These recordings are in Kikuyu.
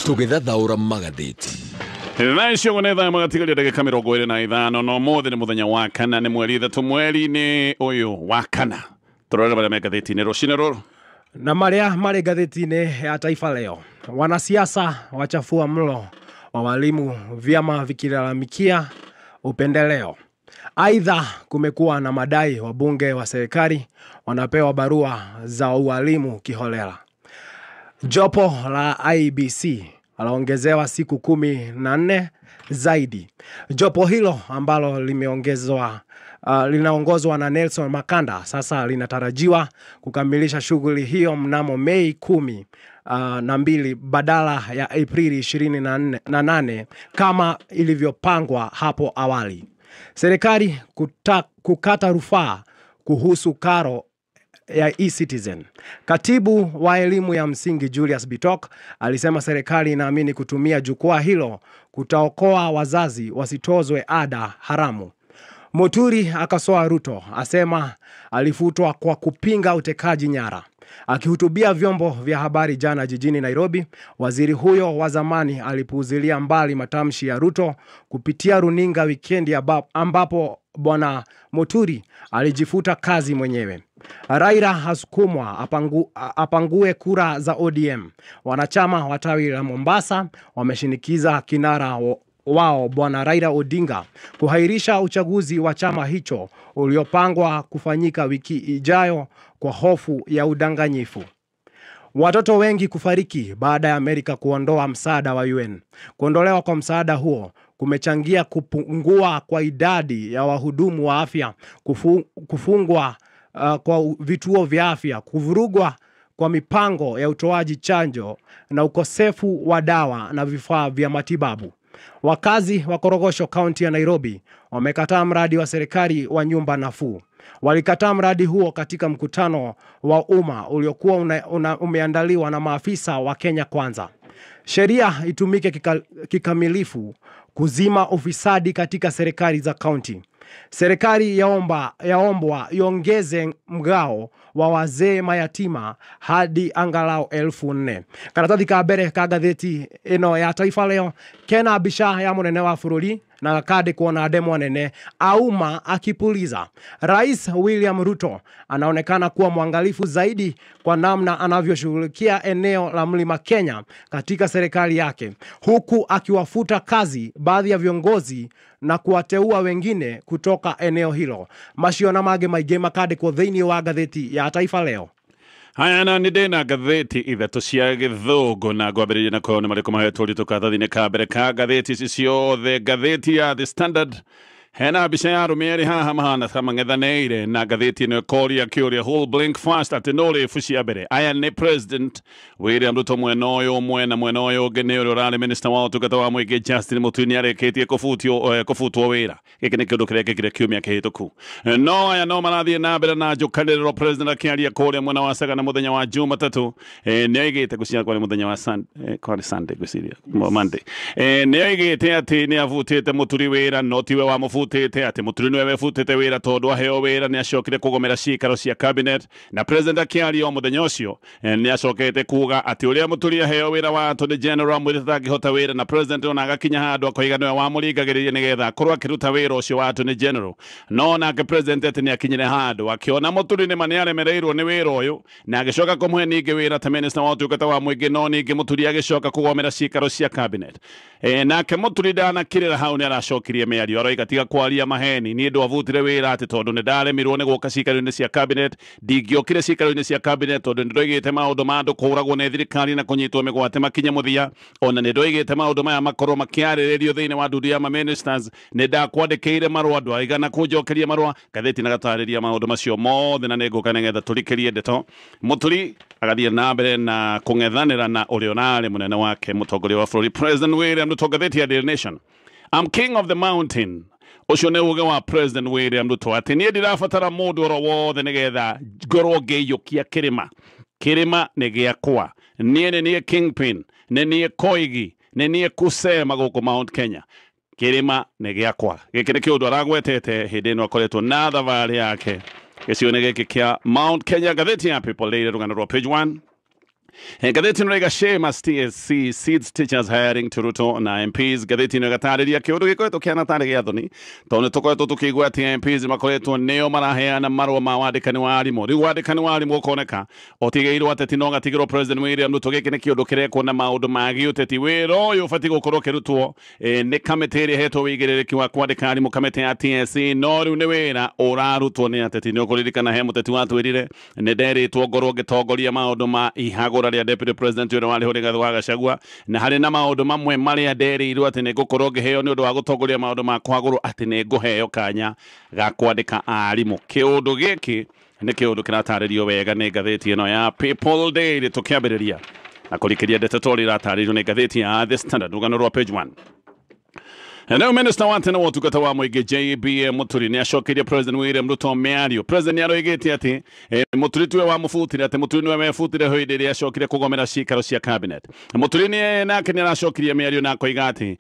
Tũgĩthathaũra magathĩti. Thaa icio ũguo nĩ thaa magatigaria ndagĩka 25 no mũthĩ nĩ mũthenya wa kana, nĩ mweri 3 mweri-inĩ ũyũ wa kana. Tũrore marĩa me ngathĩti-inĩ rũcinĩ rũrũ. Na marĩa marĩ ngathĩti-inĩ ya Taifa Leo. Wanasiasa wachafua mlo wa walimu, vyama vikilalamikia upendeleo. Aidha, kumekuwa na madai wabunge wa serikali wanapewa barua za ualimu kiholela. Jopo la IEBC laongezewa siku 14 zaidi. Jopo hilo ambalo limeongezwa linaongozwa na Nelson Makanda sasa linatarajiwa kukamilisha shughuli hiyo mnamo Mei 12 badala ya Aprili 28 kama ilivyopangwa hapo awali. Serikali kukata rufaa kuhusu karo ya eCitizen. Katibu wa elimu ya msingi Julius Bitok alisema serikali inaamini kutumia jukwaa hilo kutaokoa wazazi wasitozwe ada haramu. Muturi akasoa Ruto, asema alifutwa kwa kupinga utekaji nyara. Akihutubia vyombo vya habari jana jijini Nairobi, waziri huyo wa zamani alipuuzilia mbali matamshi ya Ruto kupitia runinga wikendi ambapo bwana Muturi alijifuta kazi mwenyewe. Raila hasukumwa apangue kura za ODM. Wanachama wa tawi la Mombasa wameshinikiza kinara wao bwana Raila Odinga kuhairisha uchaguzi wa chama hicho uliopangwa kufanyika wiki ijayo kwa hofu ya udanganyifu. Watoto wengi kufariki baada ya Amerika kuondoa msaada wa UN. Kuondolewa kwa msaada huo kumechangia kupungua kwa idadi ya wahudumu wa afya, kufungwa kwa vituo vya afya, kuvurugwa kwa mipango ya utoaji chanjo na ukosefu wa dawa na vifaa vya matibabu. Wakazi wa Korogosho kaunti ya Nairobi wamekataa mradi wa serikali wa nyumba nafuu. Walikataa mradi huo katika mkutano wa umma uliokuwa umeandaliwa na maafisa wa Kenya Kwanza. Sheria itumike kikamilifu kuzima ufisadi katika serikali za kaunti. Serikali yaombwa iongeze mgao wa wazee mayatima hadi angalau 4,000. Karatathi ka mbere ka ngathĩti ĩno ya Taifa Leo kena mbica ya mũnene wa bũrũri na gakandĩkwo na ndemwa nene auma akipuliza. Rais William Ruto anaonekana kuwa mwangalifu zaidi kwa namna anavyoshughulikia eneo la Mlima Kenya katika serikali yake, huku akiwafuta kazi baadhi ya viongozi na kuwateua wengine kutoka eneo hilo. Macio na mangĩ maingĩ makandĩkwo thĩinĩ wa ngathĩti ya Taifa Leo. Haya, na nĩ ndĩna ngathĩti ithatũ cia gĩthũngũ na ngwambĩrĩria na kuona marĩkũ mahetwo ũritũ karatathi-inĩ ka mbere ka ngathĩti ici ciothe. Ngathĩti ya The Standard hena mbica ya arũme erĩ haha mahana ta mang'ethanĩire, na ngathĩti ĩno ĩkoria kĩũria who'll blink first, atĩ no rĩbu cia mbere. Aya nĩ President William Ruto mwena ũyũ ũmwe na mwena ũyũ ũngĩ nĩ ũrĩa ũrarĩ minister wa ũtungata wa mũingĩ Justin Muturi nĩarĩkĩtie kũbutwo wĩra. Gĩkĩ nĩ kĩũndũ kĩrĩa gĩkire kiumia kĩhĩtũku. No aya no marathiĩ na mbere na njũkanĩrĩro. President akĩaria kũrĩa mwena wa Sagana mũthenya wa Jumatatũ, nĩoigĩte ngwĩciria kwarĩ mũthenya wa kwarĩ Sunday ngwĩciria, Monday. Nĩoigĩte atĩ nĩabutĩte Muturi wĩra, no tiwe wamũbutĩte, atĩ Muturi nĩwe webutĩte wĩra tondũ aheo wĩra nĩacokire kũgomera ciikaro cia cabinet. Na president akĩaria o mũthenya ũcio, nĩacokete kuga atĩ ũrĩa Muturi aheo wĩra wa Attorney General amwĩrĩte ndangĩhota wĩra, na president ona agakinya handũ akoiga nĩwe wamũringagĩrĩria nĩgetha akorwo akĩruta wĩra ũcio wa Attorney General. No nake president atĩ nĩakinyire handũ akĩona Muturi nĩma nĩaremereirwo nĩ wĩra ũyũ, na agĩcoka kũmũhe ningĩ wĩra ta minister wa ũtungata wa mũingĩ, no ningĩ Muturi agĩcoka kũgomera ciikaro cia cabinet. Nake Muturi ndanakĩrĩra hau, nĩaracokirie mĩario aroiga tiga kwaria maheni, niĩ ndwabutire wĩra atĩ tondũ nĩndaremirwo nĩ gũka ciikaro-inĩ cia cabinet, ndingĩokire ciikaro-inĩ cia cabinet tondũ nĩndoigĩte maũndũ ma andũ kũũragwo nĩ thirikari na kũnyitwo mĩgwate makinye mũthia, ona nĩndoigĩte maũndũ maya makorwo makĩarĩrĩrio thĩinĩ wa ndundu ya ma-ministers, nĩndakwandĩkĩire marũa ndwaigana kũnjokeria marũa. Ngathĩti na gatarĩria maũndũ macio mothe, na nĩngũka nĩgetha tũrikĩrie ndeto. Muturi agathiĩ na mbere na kũng'ethanĩra na ũrĩa ũrarĩ mũnene wake mũtongoria wa bũrũri President William Ruto. Ngathĩti ya Daily Nation, I'm king of the mountain. Ũcio nĩ uge wa President William Ruto atĩ niĩ ndirabatara mũndũ oro wothe nĩgetha ngorwo ngĩiyũkia kĩrĩma. Kĩrĩma nĩ gĩakwa, niĩ nĩ niĩ kingpin, nĩ niĩ koigi, nĩ niĩ kusema gũkũ Mount Kenya. Kĩrĩma nĩ gĩakwa. Gĩkĩ nĩ kĩũndũ aragwetete hĩndĩ ĩno akoretwo na thabarĩ yake gĩcigo-inĩ gĩkĩ kĩa Mount Kenya. Ngathĩti ya People Daily, rũgano rwa page 1. Ngathĩti ĩno ĩraiga shame as TSC seeds teachers hiring to Ruto na MPs. Ngathĩti ĩno ĩgatarĩria kĩũndũ gĩkoretwo kĩhana tarĩ gĩa thoni, tondũ nĩ tũkoretwo tũkĩigua atĩ MPs makoretwo nĩo maraheana marũa ma wandĩkani wa arimũ. Rĩu wandĩkani wa arimũ ũkoneka ũtigĩirwo ateti no gatigĩrwo President William Ruto. Gĩkĩ nĩ kĩũndũ kĩrekwo na maũndũ ma gĩũteti. Wĩra ũyũ ũbatiĩ gũkorwo ũkĩrutwo nĩ kamĩtĩ ĩrĩa ĩhetwo wĩigĩrĩrĩki wa kwandĩka arimũ, kamĩtĩ ya TSC, no rĩu nĩ wĩra ũrarutwo nĩ ateti. Nĩ ũkũririkana he mũteti watwĩrire nĩ nderĩtwo ngorwo ngĩtongoria maũndũ ma ihagũra rĩa deputy president ũrĩa warĩ ho Rigathĩ wa Gachagua, na harĩ na maũndũ mamwe marĩa nderĩirwo atĩ nĩ ngũkorwo ngĩheo nĩ ũndũ wa gũtongoria maũndũ ma kũhagũrwo, atĩ nĩ ngũheo kanya ga kwandĩka arimũ. Kĩũndũ gĩkĩ nĩ kĩũndũ kĩratarĩrio wega nĩ ngathĩti ĩno ya People Daily. Tũkĩambĩrĩria na kũrikĩria ndeto ta ũrĩa iratarĩrio nĩ ngathĩti ya The Standard, rũgano rwa page 1. Rĩu minista wa tene wa ũtungata wa mũingĩ JB Mũturi nĩ acokeirie President William Ruto mĩario. President nĩ aroigĩte atĩ Mũturi tiwe wamũbutire, atĩ Mũturi nĩwe webutire hĩndĩ ĩrĩa acokire kũgomera cikaro cia cabinet. Mũturi nĩ nake nĩ aracokirie mĩario na akoiga atĩ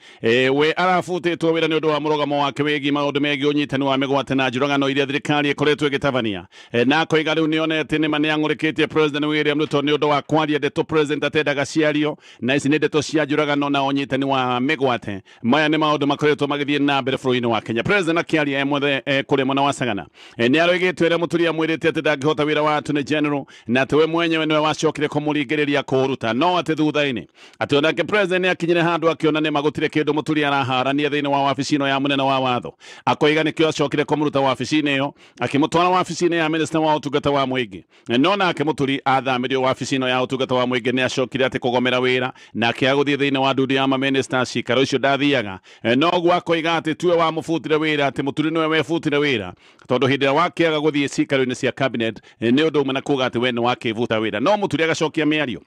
we arabutĩtwo wĩra nĩ ũndũ wa mũrũgamo wake wĩgiĩ maũndũ megiĩ ũnyitani wa mĩgwate na njũragano iria thirikari ĩkoretwo ĩgĩtabania. Na akoiga rĩu nĩonete nĩma nĩang'ũrĩkĩtie President William Ruto nĩ ũndũ wa kwaria ndeto President atendaga ciario, na ici nĩ ndeto cia njũragano na ũnyitani wa mĩgwate. Maya nĩ maũndũ makoretwo magĩthiĩ na mbere bũrũri-inĩ wa Kenya. President akĩaria mwethe kũrĩa mwena wa Sagana nĩ aroigĩte ũrĩa Mũturi amwĩrĩte atĩ ndangĩhota wĩra wa Attorney General, na atĩ we mwenyewe nĩwe wacokire kũmũringĩrĩria kũũruta, no atĩ thutha-inĩ atĩ onake President nĩ akinyire handũ akĩona nĩ magũtirĩ kĩndũ Mũturi araharania thĩinĩ wa wabici ĩno ya mũnene wa watho. Akoiga nĩkĩo acokire kũmũruta wabici-inĩ ĩyo akĩmũtwara wabici-inĩ ya minista wa ũtungata wa mũingĩ. No nake Mũturi athamirio wabici ĩno ya ũtungata wa mũingĩ nĩ acokire atĩ kũgomera wĩra na akĩaga gũthiĩ thĩinĩ wa ndundu ya mamĩnĩsta cikaro icio ndathiaga. No guo akoiga atĩ tiwe wamũbutire wĩra, atĩ Mũturi nĩwe webutire wĩra, tondũ hĩndĩ ĩrĩa wakĩaga gũthiĩ cikaro-inĩ cia cabinet nĩ ũndũ ũmwe na kuga atĩ we nĩ wakĩbuta wĩra. No Mũturi agacokia mĩario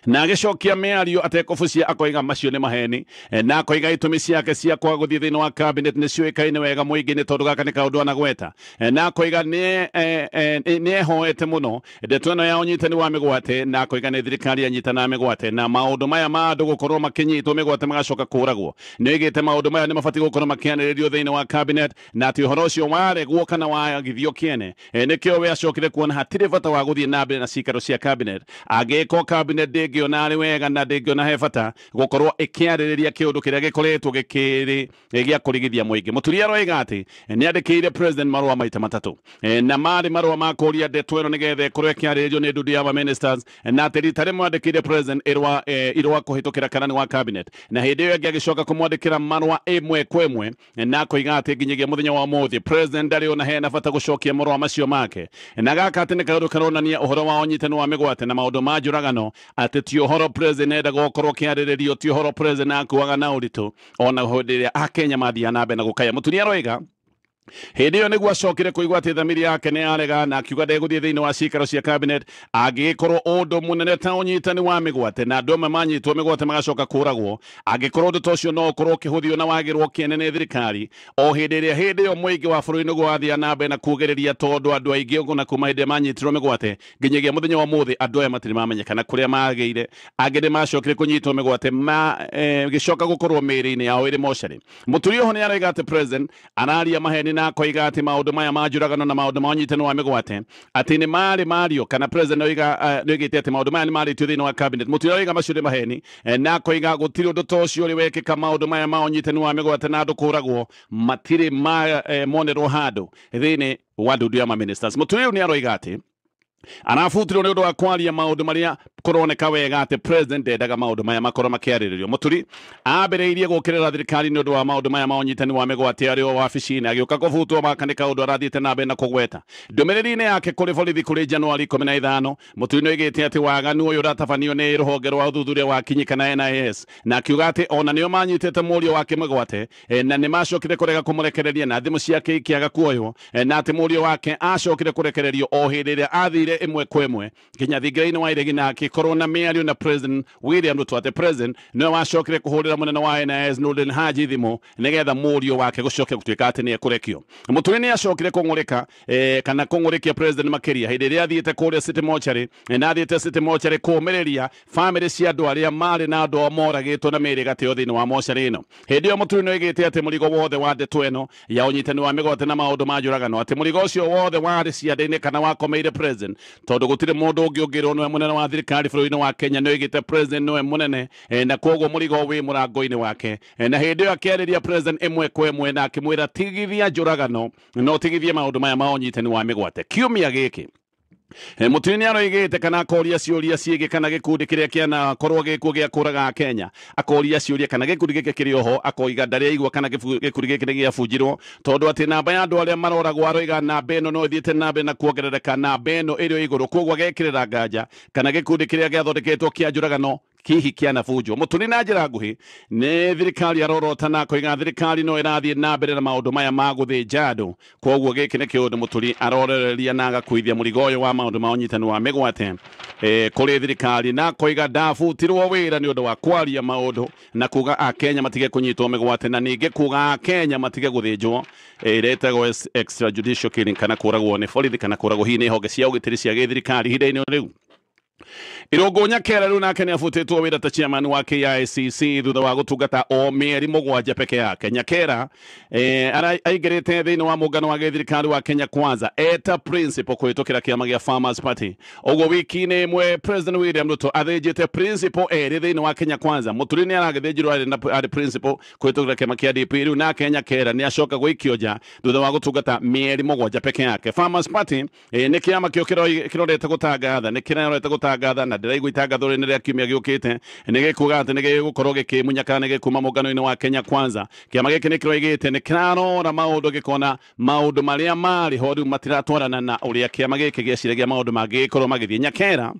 na agĩcokia mĩario atekũbucia, akoiga macio nĩ maheni, na akoiga itũmi ciake cia kwaga gũthiĩ thĩinĩ wa cabinet nĩ ciũĩkaine wega mũingĩ-inĩ, tondũ gaka nĩ kaũndũ anagweta. Na akoiga nĩ ehoete mũno ndeto ĩno ya ũnyitani wa mĩgwate, na akoiga nĩ thirikari yanyitana mĩgwate, na maũndũ maya ma andũ gũkorwo makĩnyitwo mĩgwate magacoka kũragwo. Nĩ oigĩte maũndũ maya nĩ mabatiĩ gũkorwo makĩanĩrĩrio thĩinĩ wa cabinet, na atĩ ũhoro ũcio waregwo kana wagithio kĩene. Nĩkĩo we acokire kuona hatirĩ bata wa gũthiĩ na mbere na cikaro cia cabinet. Angĩko cabinet ndĩngĩona arĩ wega na ndĩngĩona he bata gũkorwo ĩkĩarĩrĩria kĩũndũ kĩrĩa gĩkoretwo gĩkĩrĩ gĩa kũrigithia mũingĩ. Mũturi aroiga atĩ nĩ andĩkĩire President marũa maita matatũ, na marĩ marũa ma kũũria ndeto ĩno nĩgetha ĩkorwo ĩkĩarĩrĩrio nĩ ndundu ya ministers, na atĩ rita rĩmwe andĩkĩire President irũa irũa kũhĩtũkĩra karani wa cabinet, na hĩndĩ ĩyo ĩngĩ agĩcoka kũmwandĩkĩra marũa ĩmwe kwa ĩmwe, na akoiga atĩ nginyagia mũthenya wa ũmũthĩ President ndarĩ ona hena bata gũcokia marũa macio make. Na gaka atĩ nĩ kaũndũ karonania ũhoro wa ũnyitani wa mĩgwate na maũndũ ma njũragano, atĩ ti ũhoro President endaga gũkorwo ũkĩarĩrĩrio, ti ũhoro President akuaga na ũritũ ona hĩndĩ ĩrĩa Akenya mathiaga na mbere na gũkaya. Mũturi aroiga hĩndĩ ĩyo nĩguo acokire kũigua atĩ thamiri yake nĩ yarega, na akiuga ndegũthiĩ thĩinĩ wa cikaro cia cabinet angĩgĩkorwo ũndũ mũnene ta ũnyitani wa mĩgwate na andũ amwe manyitwo mĩgwate magacoka kũragwo, angĩkorwo ũndũ ta ũcio no ũkorwo ũkĩhũthio na wagĩrwo kĩene nĩ thirikari. O hĩndĩ ĩrĩa hĩndĩ ĩyo mũingĩ wa bũrũri nĩguo wathiaga na mbere na kugĩrĩria, tondũ andũ aingĩ ona kuma hĩndĩ ĩrĩa manyitirwo mĩgwate nginyagia mũthenya wa ũmũthĩ andũ aya matirĩ mamenyekana kũrĩa magĩire. Angĩ nĩ macokire kũnyitwo mĩgwate gĩcoka gũkorwo mĩĩrĩ-inĩ yao ĩrĩ mocarĩ. Mũturi oho nĩ aroiga atĩ President araria maheni na akoiga atĩ maũndũ maya ma njũragano na maũndũ ma ũnyitani wa mĩgwate atĩ nĩ marĩ mario, kana President nĩoigĩte atĩ maũndũ maya nĩ marĩtio thĩinĩ wa cabinet. Mũturi aroiga macio nĩ maheni, na akoiga gũtirĩ ũndũ ta ũcio ũrĩ wekĩka. Maũndũ maya ma ũnyitani wa mĩgwate na andũ kũragwo matirĩ monerwo handũ thĩinĩ wa ndundu ya ma-ministers. Mũturi ũyũ nĩ aroiga atĩ arabutirwo nĩ ũndũ wa kwaria maũndũ marĩa kũroneka wega atĩ President ndendaga maũndũ maya makorwo makĩarĩrĩrio. Mũturi ambĩrĩirie gũkĩrĩra thirikari nĩ ũndũ wa maũndũ maya ma ũnyitani wa mĩgwate arĩ o wabici-inĩ, agĩũka kũbutwo maka nĩ kaũndũ arathiĩte na mbere na kũgweta. Ndũmĩrĩri-inĩ yake kũrĩ borithi kũrĩ Januari 15, Mũturi nĩoigĩte atĩ waganu ũyũ ũratabanio nĩ rũhonge rwa ũthuthuria wa kinyi kana NIS, na akiuga atĩ ona nĩo manyitĩte mũriũ wake mĩgwate, na nĩ macokire kũrega kũmũrekereria na thimũ ciake ikĩaga kuoywo, na atĩ mũriũ wake acokire kũrekererio o hĩndĩ ĩrĩa athire ĩmwe kwa ĩmwe nginya thingira-inĩ wa iregi, na akĩkorwo na mĩario na President William Ruto atĩ President nĩwe wacokire kũhũrĩra mũnene wa NIS Nurdin Haji thimũ nĩgetha mũriũ wake gũcoke gũtuĩka atĩ nĩ ekũrekio. Mũturi nĩ acokire kũng'ũrĩka kana kũng'ũrĩkia President makĩria hĩndĩ ĩrĩa athiĩte kũrĩa City Mortuary, na athiĩte City Mortuary kũũmĩrĩria famĩlĩ cia andũ arĩa marĩ na andũ ao moragĩtwo na mĩĩrĩ ĩgateo thĩinĩ wa mocarĩ ĩno. Hĩndĩ ĩyo Mũturi nĩoigĩte atĩ mũrigo wothe wa ndeto ĩno ya ũnyitani wa mĩgwate na maũndũ ma njũragano, atĩ mũrigo ũcio wothe warĩ ciande-inĩ kana wakomeire President, Tondu gutire mundu ungi ungirwo niwe munene wa thirikari bũrũri-inĩ wa Kenya, nĩ oigĩte president niwe munene, na koguo mũrigo wĩ mũrango-inĩ wake. Na hĩndĩ ĩyo akĩarĩria president ĩmwe kwa ĩmwe na akĩmwĩra tigithia njũragano no tigithie maũndũ maya ma ũnyitani wa mĩgwate. Kiumia gĩkĩ Muturi nĩ aroigĩte kana akoria ciũria ciĩgiĩ kana gĩkundi kĩrĩa kĩanakorwo gĩkuo gĩa kũraga Kenya, akoria ciũria kana gĩkundi gĩkĩ kĩrĩ oho, akoiga ndarĩ aigua kana gĩkundi gĩkĩ nĩ gĩabunjirwo, tondũ atĩ namba ya andũ arĩa maroragwo aroiga namba ĩno no ĩthiĩte na mbere na kuongerereka, namba ĩno ĩrĩ o igũrũ, koguo agekĩrĩra nganja kana gĩkundi kĩrĩa gĩathondeketwo kĩa njũragano hihi kĩanabunjwo. Muturi na njĩra nguhĩ nĩ thirikari arorota na akoiga thirikari no ĩrathiĩ na mbere na maũndũ maya ma gũthĩnja andũ, koguo gĩkĩ nĩ kĩũndũ Muturi arorereria na agakuithia mũrigo ũyũ wa maũndũ ma ũnyitani wa mĩgwate kũrĩ thirikari, na akoiga ndabutirwo wĩra nĩ ũndũ wa kwaria maũndũ na kuga Akenya matige kũnyitwo mĩgwate, na ningĩ kuga Akenya matige gũthĩnjwo ĩrĩa ĩtagwo extrajudicial killing, kana kũragwo nĩ borithi kana kũragwo hihi nĩ honge cia ũgitĩri cia gĩthirikari ihinda-inĩ rĩu. Irũngũ Nyakera rĩu nake nĩ abutĩtwo wĩra ta chairman wa KICC thutha wa gũtungata o mĩeri 7 peke yake. Nyakera aingĩrĩte thĩinĩ wa mũngano wa gĩthirikari wa Kenya Kwanza eta principal kũhĩtũkĩra kĩama gĩa Farmers Party. Ũguo wiki-inĩ ĩmwe President William Ruto athĩnjĩte principal erĩ thĩinĩ wa Kenya Kwanza. Muturi nĩ aragĩthĩnjirwo arĩ principal kũhĩtũkĩra kĩama kĩa DP, rĩu nake Nyakera nĩ acoka gũikio nja thutha wa gũtungata mĩeri 7 peke yake. Farmers Party nĩ kĩama kĩo kĩrorete gũtangatha, nĩ kĩrorete gũtangatha na ndĩraigua itangatho rĩrĩ rĩa kiumia gĩũkĩte nĩ gĩkuga atĩ nĩ gĩgũkorwo gĩkĩmunya kana nĩ gĩkuma mũngano-inĩ wa Kenya Kwanza. Kĩama gĩkĩ nĩ kĩroigĩte nĩ kĩrarora maũndũ gĩkona maũndũ marĩa marĩ ho rĩu matiratwarana na ũrĩa kĩama gĩkĩ gĩeciragia maũndũ mangĩgĩkorwo magĩthiĩ. Nyakera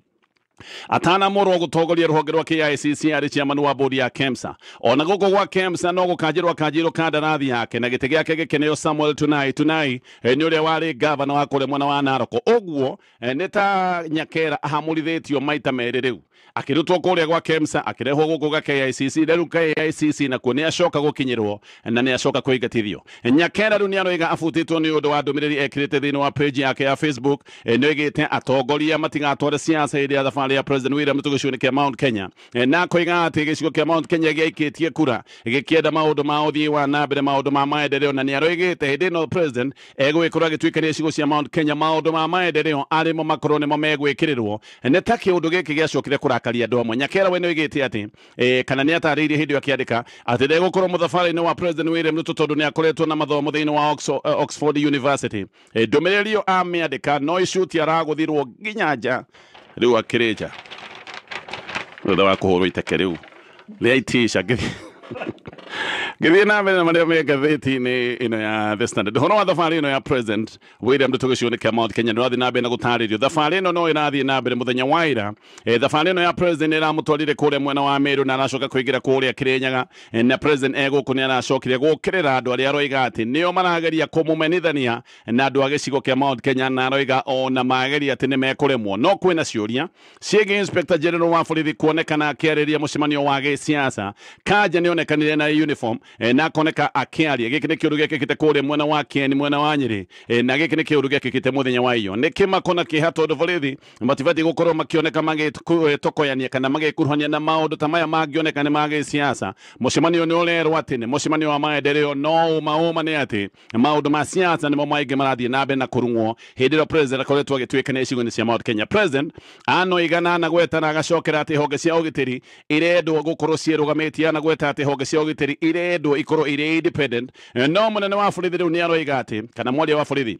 atanamũrwo gũtongoria rũhonge rwa KICC arĩ chairman wa bodi ya KEMSA. Ona gũkũ gwa KEMSA no gũkanjĩrwo kanjĩrwo kandarathi yake na gĩtĩ gĩake gĩkĩneo Samuel Tunai. Tunai nĩ ũrĩa warĩ gavana wa kũrĩa mwena wa Narok. Ũguo nĩ ta Nyakera ahamũrithĩtio maita merĩ rĩu, akĩrutwo kũrĩa gwa KEMSA akĩrehwo gũkũ gwa KICC, rĩu KICC nakuo nĩ acoka gũkinyĩrwo na nĩ acoka kũingatithio. Nyakera rĩu nĩ aroiga abutĩtwo nĩ ũndũ wa ndũmĩrĩri ekĩrĩte thĩinĩ wa page yake ya Facebook, nĩ oigĩte atongoria matigatware siasa hĩndĩ ya thabarĩ ya President William Ruto gĩcigo-inĩ kĩa Mount Kenya, na akoiga atĩ gĩcigo kĩa Mount Kenya gĩaikĩtie kura gĩkĩenda maũndũ ma ũthii wa na mbere, maũndũ ma maendeleo, na nĩ aroigĩte hĩndĩ ĩno president egũgĩkorwo agĩtuĩkania icigo cia Mount Kenya maũndũ ma maendeleo arĩmo makorwo nĩmo megwĩkĩrĩrwo. Nĩ ta kĩũndũ gĩkĩ gĩacokire kũrakaria andũ amwe. Nyakera we nĩ oigĩte atĩ kana nĩ atarĩirie hĩndĩ ĩyo akĩandĩka atĩ ndegũkorwo mũthabarĩ-inĩ wa President William Ruto tondũ nĩ akoretwo na mathomo thĩinĩ wa Oxford University. Ndũmĩrĩri ĩyo amĩandĩka no icuti aragũthirwo nginya nja rĩu akĩrĩ nja thutha wa kũhũrwo iteke rĩu rĩa itisha. Ngĩthiĩ na mbere na marĩa me ngathĩti-inĩ ĩno ya The Standard, ũhoro wa thabarĩ ĩno ya President William Ruto gĩcigo-inĩ kĩa Mount Kenya nĩ ũrathiĩ na mbere na gũtarĩrio. Thabarĩ ĩno no ĩrathiĩ na mbere mũthenya wa ira. Thabarĩ ĩno ya President ĩramũtwarire kũrĩa mwena wa Meru na aracoka kũingĩra kũrĩa Kĩrĩnyaga, na President egũkũ nĩ aracokire gũkĩrĩra andũ arĩa aroiga atĩ nĩo marageria kũmũmenithania na andũ a gĩcigo kĩa Mount Kenya, na aroiga ona mageria atĩ nĩ mekũremwo. No kwĩna ciũria ciĩgiĩ Inspector General wa borithi kuonekana akĩarĩria mũcemanio wa gĩsiasa. Kanja nĩ onekanire na uniform na akoneka akĩaria. Gĩkĩ nĩ kĩũndũ gĩekĩkĩte kũrĩa mwena wa Kieni, mwena wa Nyĩrĩ, na gĩkĩ nĩ kĩũndũ gĩekĩkĩte mũthenya wa iyo. Nĩ kĩmako na kĩeha tondũ borithi matibatiĩ gũkorwo makĩoneka magĩtokoyania kana magĩkuruhania na maũndũ ta maya mangĩoneka nĩ ma gĩsiasa. Mũcemanio nĩ ũrerwo atĩ nĩ mũcemanio wa maendeleo, no ũma ũma nĩ atĩ maũndũ ma siasa nĩmo maingĩ marathiĩ na mbere na kũrung'wo hĩndĩ ĩrĩa president akoretwo agĩtuĩkania icigo-inĩ cia Mount Kenya. President anoiga na anagweta na agacokera atĩ honge cia ũgitĩri irendwo gũkorwo ciĩrũgamĩtie, anagweta atĩ honge cia ũgitĩri irendwo ikorwo irĩ independent. No mũnene wa borithi rĩu nĩ aroiga atĩ, kana mwaria wa borithi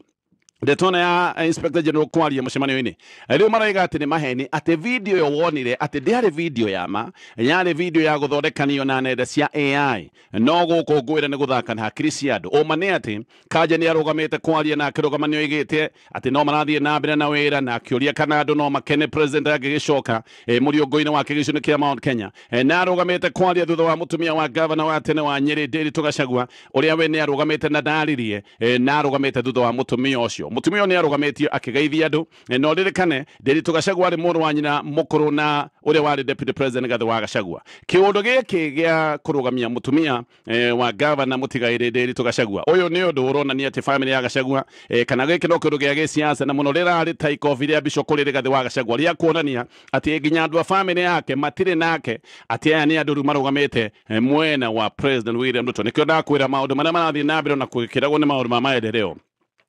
ndetona ya Inspector General kwaria mũcemanio-inĩ rĩu maroiga atĩ nĩ maheni, atĩ video ĩyo wonire atĩ ndĩarĩ video ya ma, yarĩ video ya gũthondekanio na nenda cia AI, no gũkũ ngwĩra nĩ gũthaka na hakiri cia andũ. Ũma nĩ atĩ Kanja nĩ arũgamĩte kwaria na akĩrũgama nĩ oigĩte atĩ no marathiĩ na mbere na wĩra, na akĩũria kana andũ no makene president angĩgĩcoka mũriũngũ-inĩ wake gĩcigo-inĩ kĩa Mount Kenya. Na arũgamĩte kwaria thutha wa mũtumia wa gavana wa tene wa Nyĩrĩ Ndiritu Gachagua ũrĩa we nĩ arũgamĩte na ndaririe, na arũgamĩte thutha wa mũtumia ũcio. Mũtumia ũyũ nĩ arũgamĩtio akĩgeithia andũ. Na ũririkane Ndiritu Gachagua arĩ mũrũ wa nyina mũkũrũ na ũrĩa warĩ deputy president Rigathi wa Gachagua. Kĩũndũ gĩkĩ gĩa kũrũgamia mũtumia wa gavana mũtigairĩ Ndiritu Gachagua, ũyũ nĩ ũndũ ũronania atĩ family ya Gachagua, kana gĩkĩ no kĩũndũ gĩa gĩsiasa, na mũno rĩrarĩ ta ikobi rĩa Bishop kũrĩ Rigathi wa Gachagua rĩa kuonania atĩ nginya andũ a family yake matirĩ nake, atĩ aya nĩ andũ rĩu marũgamĩte mwena wa President William Ruto. Nĩkĩo ndakwĩra maũndũ marĩa marathiĩ na mbere na kwĩkĩragwo nĩ maũndũ ma maendeleo.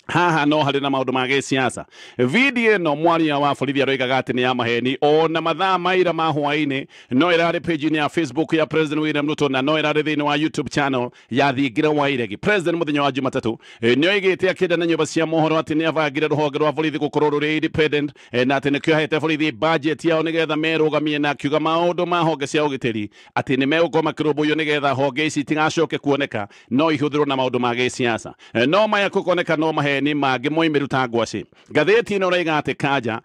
Haha no harĩ na maũndũ ma gĩsiasa. Video ĩno mwaria wa borithi aroigaga atĩ nĩ ya maheni, ona mathaa maira ma hwaĩ-inĩ no ĩrarĩ page-inĩ ya Facebook ya President William Ruto na no ĩrarĩ thĩinĩ wa YouTube channel ya Thingira wa Iregi. President mũthenya wa Jumatatũ nĩ oigĩte akĩenda na nyũmba cia mohoro atĩ nĩ abangire rũhonge rwa borithi gũkorwo rũrĩ independent, na atĩ nĩkĩo ahete borithi budget yao nĩgetha merũgamie, na akiuga maũndũ ma honge cia ũgitĩri atĩ nĩ megũkorwo makĩrũmbũiyo nĩgetha honge ici itigacoke kuoneka no ihũthĩrwo na maũndũ ma gĩsiasa. No maya gũkoneka no mahe ni mangĩ moimĩru ta ngwacĩ. Ngathĩti ĩno ĩroiga atĩ Kanja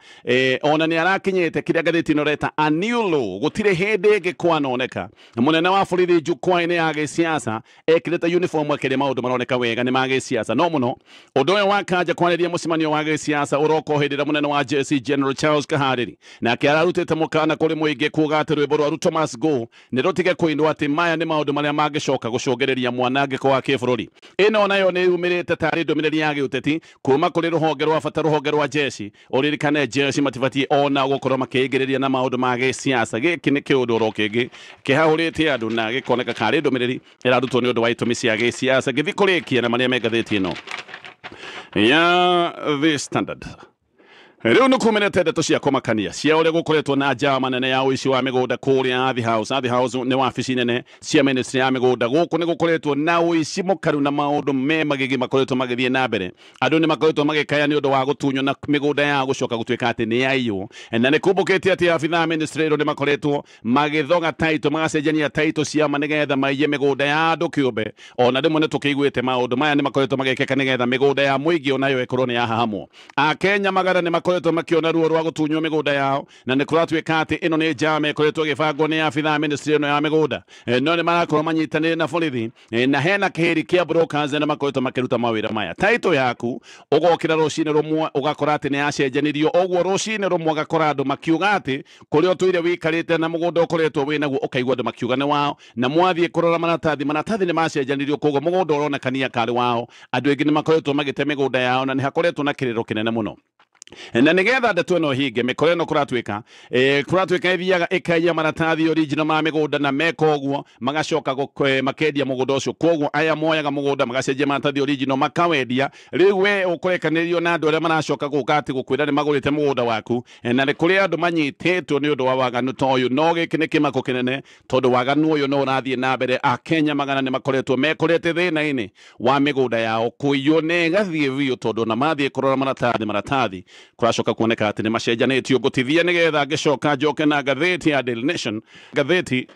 ona nĩ arakinyĩte kĩrĩa ngathĩti ĩno ĩreta a new law, gũtirĩ hĩndĩ ĩngĩ kwanoneka mũnene wa borithi jukwaa-inĩ ya gĩsiasa ekĩrĩte uniform akĩrĩ maũndũ maroneka wega nĩ ma gĩsiasa. No mũno ũndũ ũyũ wa Kanja kwarĩria mũcemanio wa gĩsiasa ũroka hĩndĩ ĩrĩa mũnene wa JSC General Charles Kahariri nake ararutĩte mũkana kũrĩ mũingĩ kuuga atĩ rwĩmbo rwa Ruto must go nĩ rũtige kũinwo, atĩ maya nĩ maũndũ marĩa mangĩcoka gũcũngĩrĩria mwanangĩko wa kĩbũrũri. Ĩno nayo nĩ yumĩrĩte tarĩ ndũmĩrĩri ya gĩũteti kuma kũrĩ rũhonge rwa bata, rũhonge rwa jeshi. Ũririkane jeshi matibatiĩ ona gũkorwo makĩingĩrĩria na maũndũ ma gĩsiasa. Gĩkĩ nĩ kĩũndũ oro kĩngĩ kĩhahũrĩte andũ na gĩkoneka karĩ ndũmĩrĩri ĩrarutwo nĩ ũndũ wa itũmi cia gĩsiasa. Ngĩthiĩ kũrĩkia na marĩa me ngathĩti ĩno ya The Standard. Rĩu nĩ kumĩrĩte ndeto cia kũmakania cia ũrĩa gũkoretwo na njama nene ya ũici wa mĩgũnda kũrĩa Athi House. Athi House nĩ wabici nene cia ministry ya mĩgũnda. Gũkũ nĩ gũkoretwo na ũici mũkaru na maũndũ me magigi makoretwo magĩthiĩ na mbere. Andũ nĩ makoretwo magĩkaya nĩ ũndũ wa gũtunywo na mĩgũnda yao gũcoka gũtuĩka atĩ nĩ yaiywo, na nĩ kumbũkĩte atĩ abithaa ministry ĩno nĩ makoretwo magĩthoga title, magacenjania title cia ma nĩgetha maiye mĩgũnda ya andũ kĩũmbe. Ona rĩmwe nĩ tũkĩiguĩte maũndũ maya nĩ makoretwo magĩkĩka nĩgetha mĩgũnda ya mũingĩ onayo ĩkorwo nĩ yahahamwo. Akenya magana nĩ makoretwo makiona ruo rwa gũtunywo mĩgũnda yao, na nĩ kũratuĩka atĩ ĩno nĩ njama ĩkoretwo ĩgĩbangwo nĩ abithaa ministry ĩno ya mĩgũnda. No nĩ marakorwo manyitanĩire na borithi, na hena kĩhĩri kĩa brokers na makoretwo makĩruta mawĩra maya. Title yaku ũgokĩra rũcinĩ rũmwe ũgakora atĩ nĩ yacenjanirio, ũguo rũcinĩ rũmwe ũgakora andũ makiuga atĩ kũrĩa ũtũire wĩikarĩte na mũgũnda ũkoretwo wĩnaguo ũkaigua andũ makiuga nĩ wao, na mwathiĩ kũrora maratathi, maratathi nĩ macenjanirio, koguo mũgũnda ũronekania karĩ wao. Andũ aingĩ nĩ makoretwo magĩte mĩgũnda yao na nĩ hakoretwo na kĩrĩro kĩnene mũno. Na nigetha ndeto ĩno hinge mĩkora ĩno kũratuĩka kũratuĩka ĩthiaga ĩkaiya maratathi original ma mĩgũnda na meka ũguo magacoka makendia mũgũnda ũcio. Koguo aya moyaga mũgũnda magacenjia maratathi original makawendia. Rĩu we ũkũrekanĩrio na andũ arĩa maracoka gũka atĩ gũkwĩra nĩ magũrĩte mũgũnda waku, na nĩ kũrĩ andũ manyitĩtwo nĩ ũndũ wa waganu ta ũyũ. No gĩkĩ nĩ kĩmako kĩnene tondũ waganu ũyũ no ũrathiĩ na mbere. Akenya magana nĩ makoretwo mekorete thĩna-inĩ wa mĩgũnda yao kũiywo na ĩgathiĩ biũ, tondũ ona mathiĩ kũrora maratathi kũracoka kuoneka atĩ nĩ macenjanĩtio. Ngũtithia nĩgetha ngĩcoka njoke na ngathĩti ya Daily Nation. Ngathĩti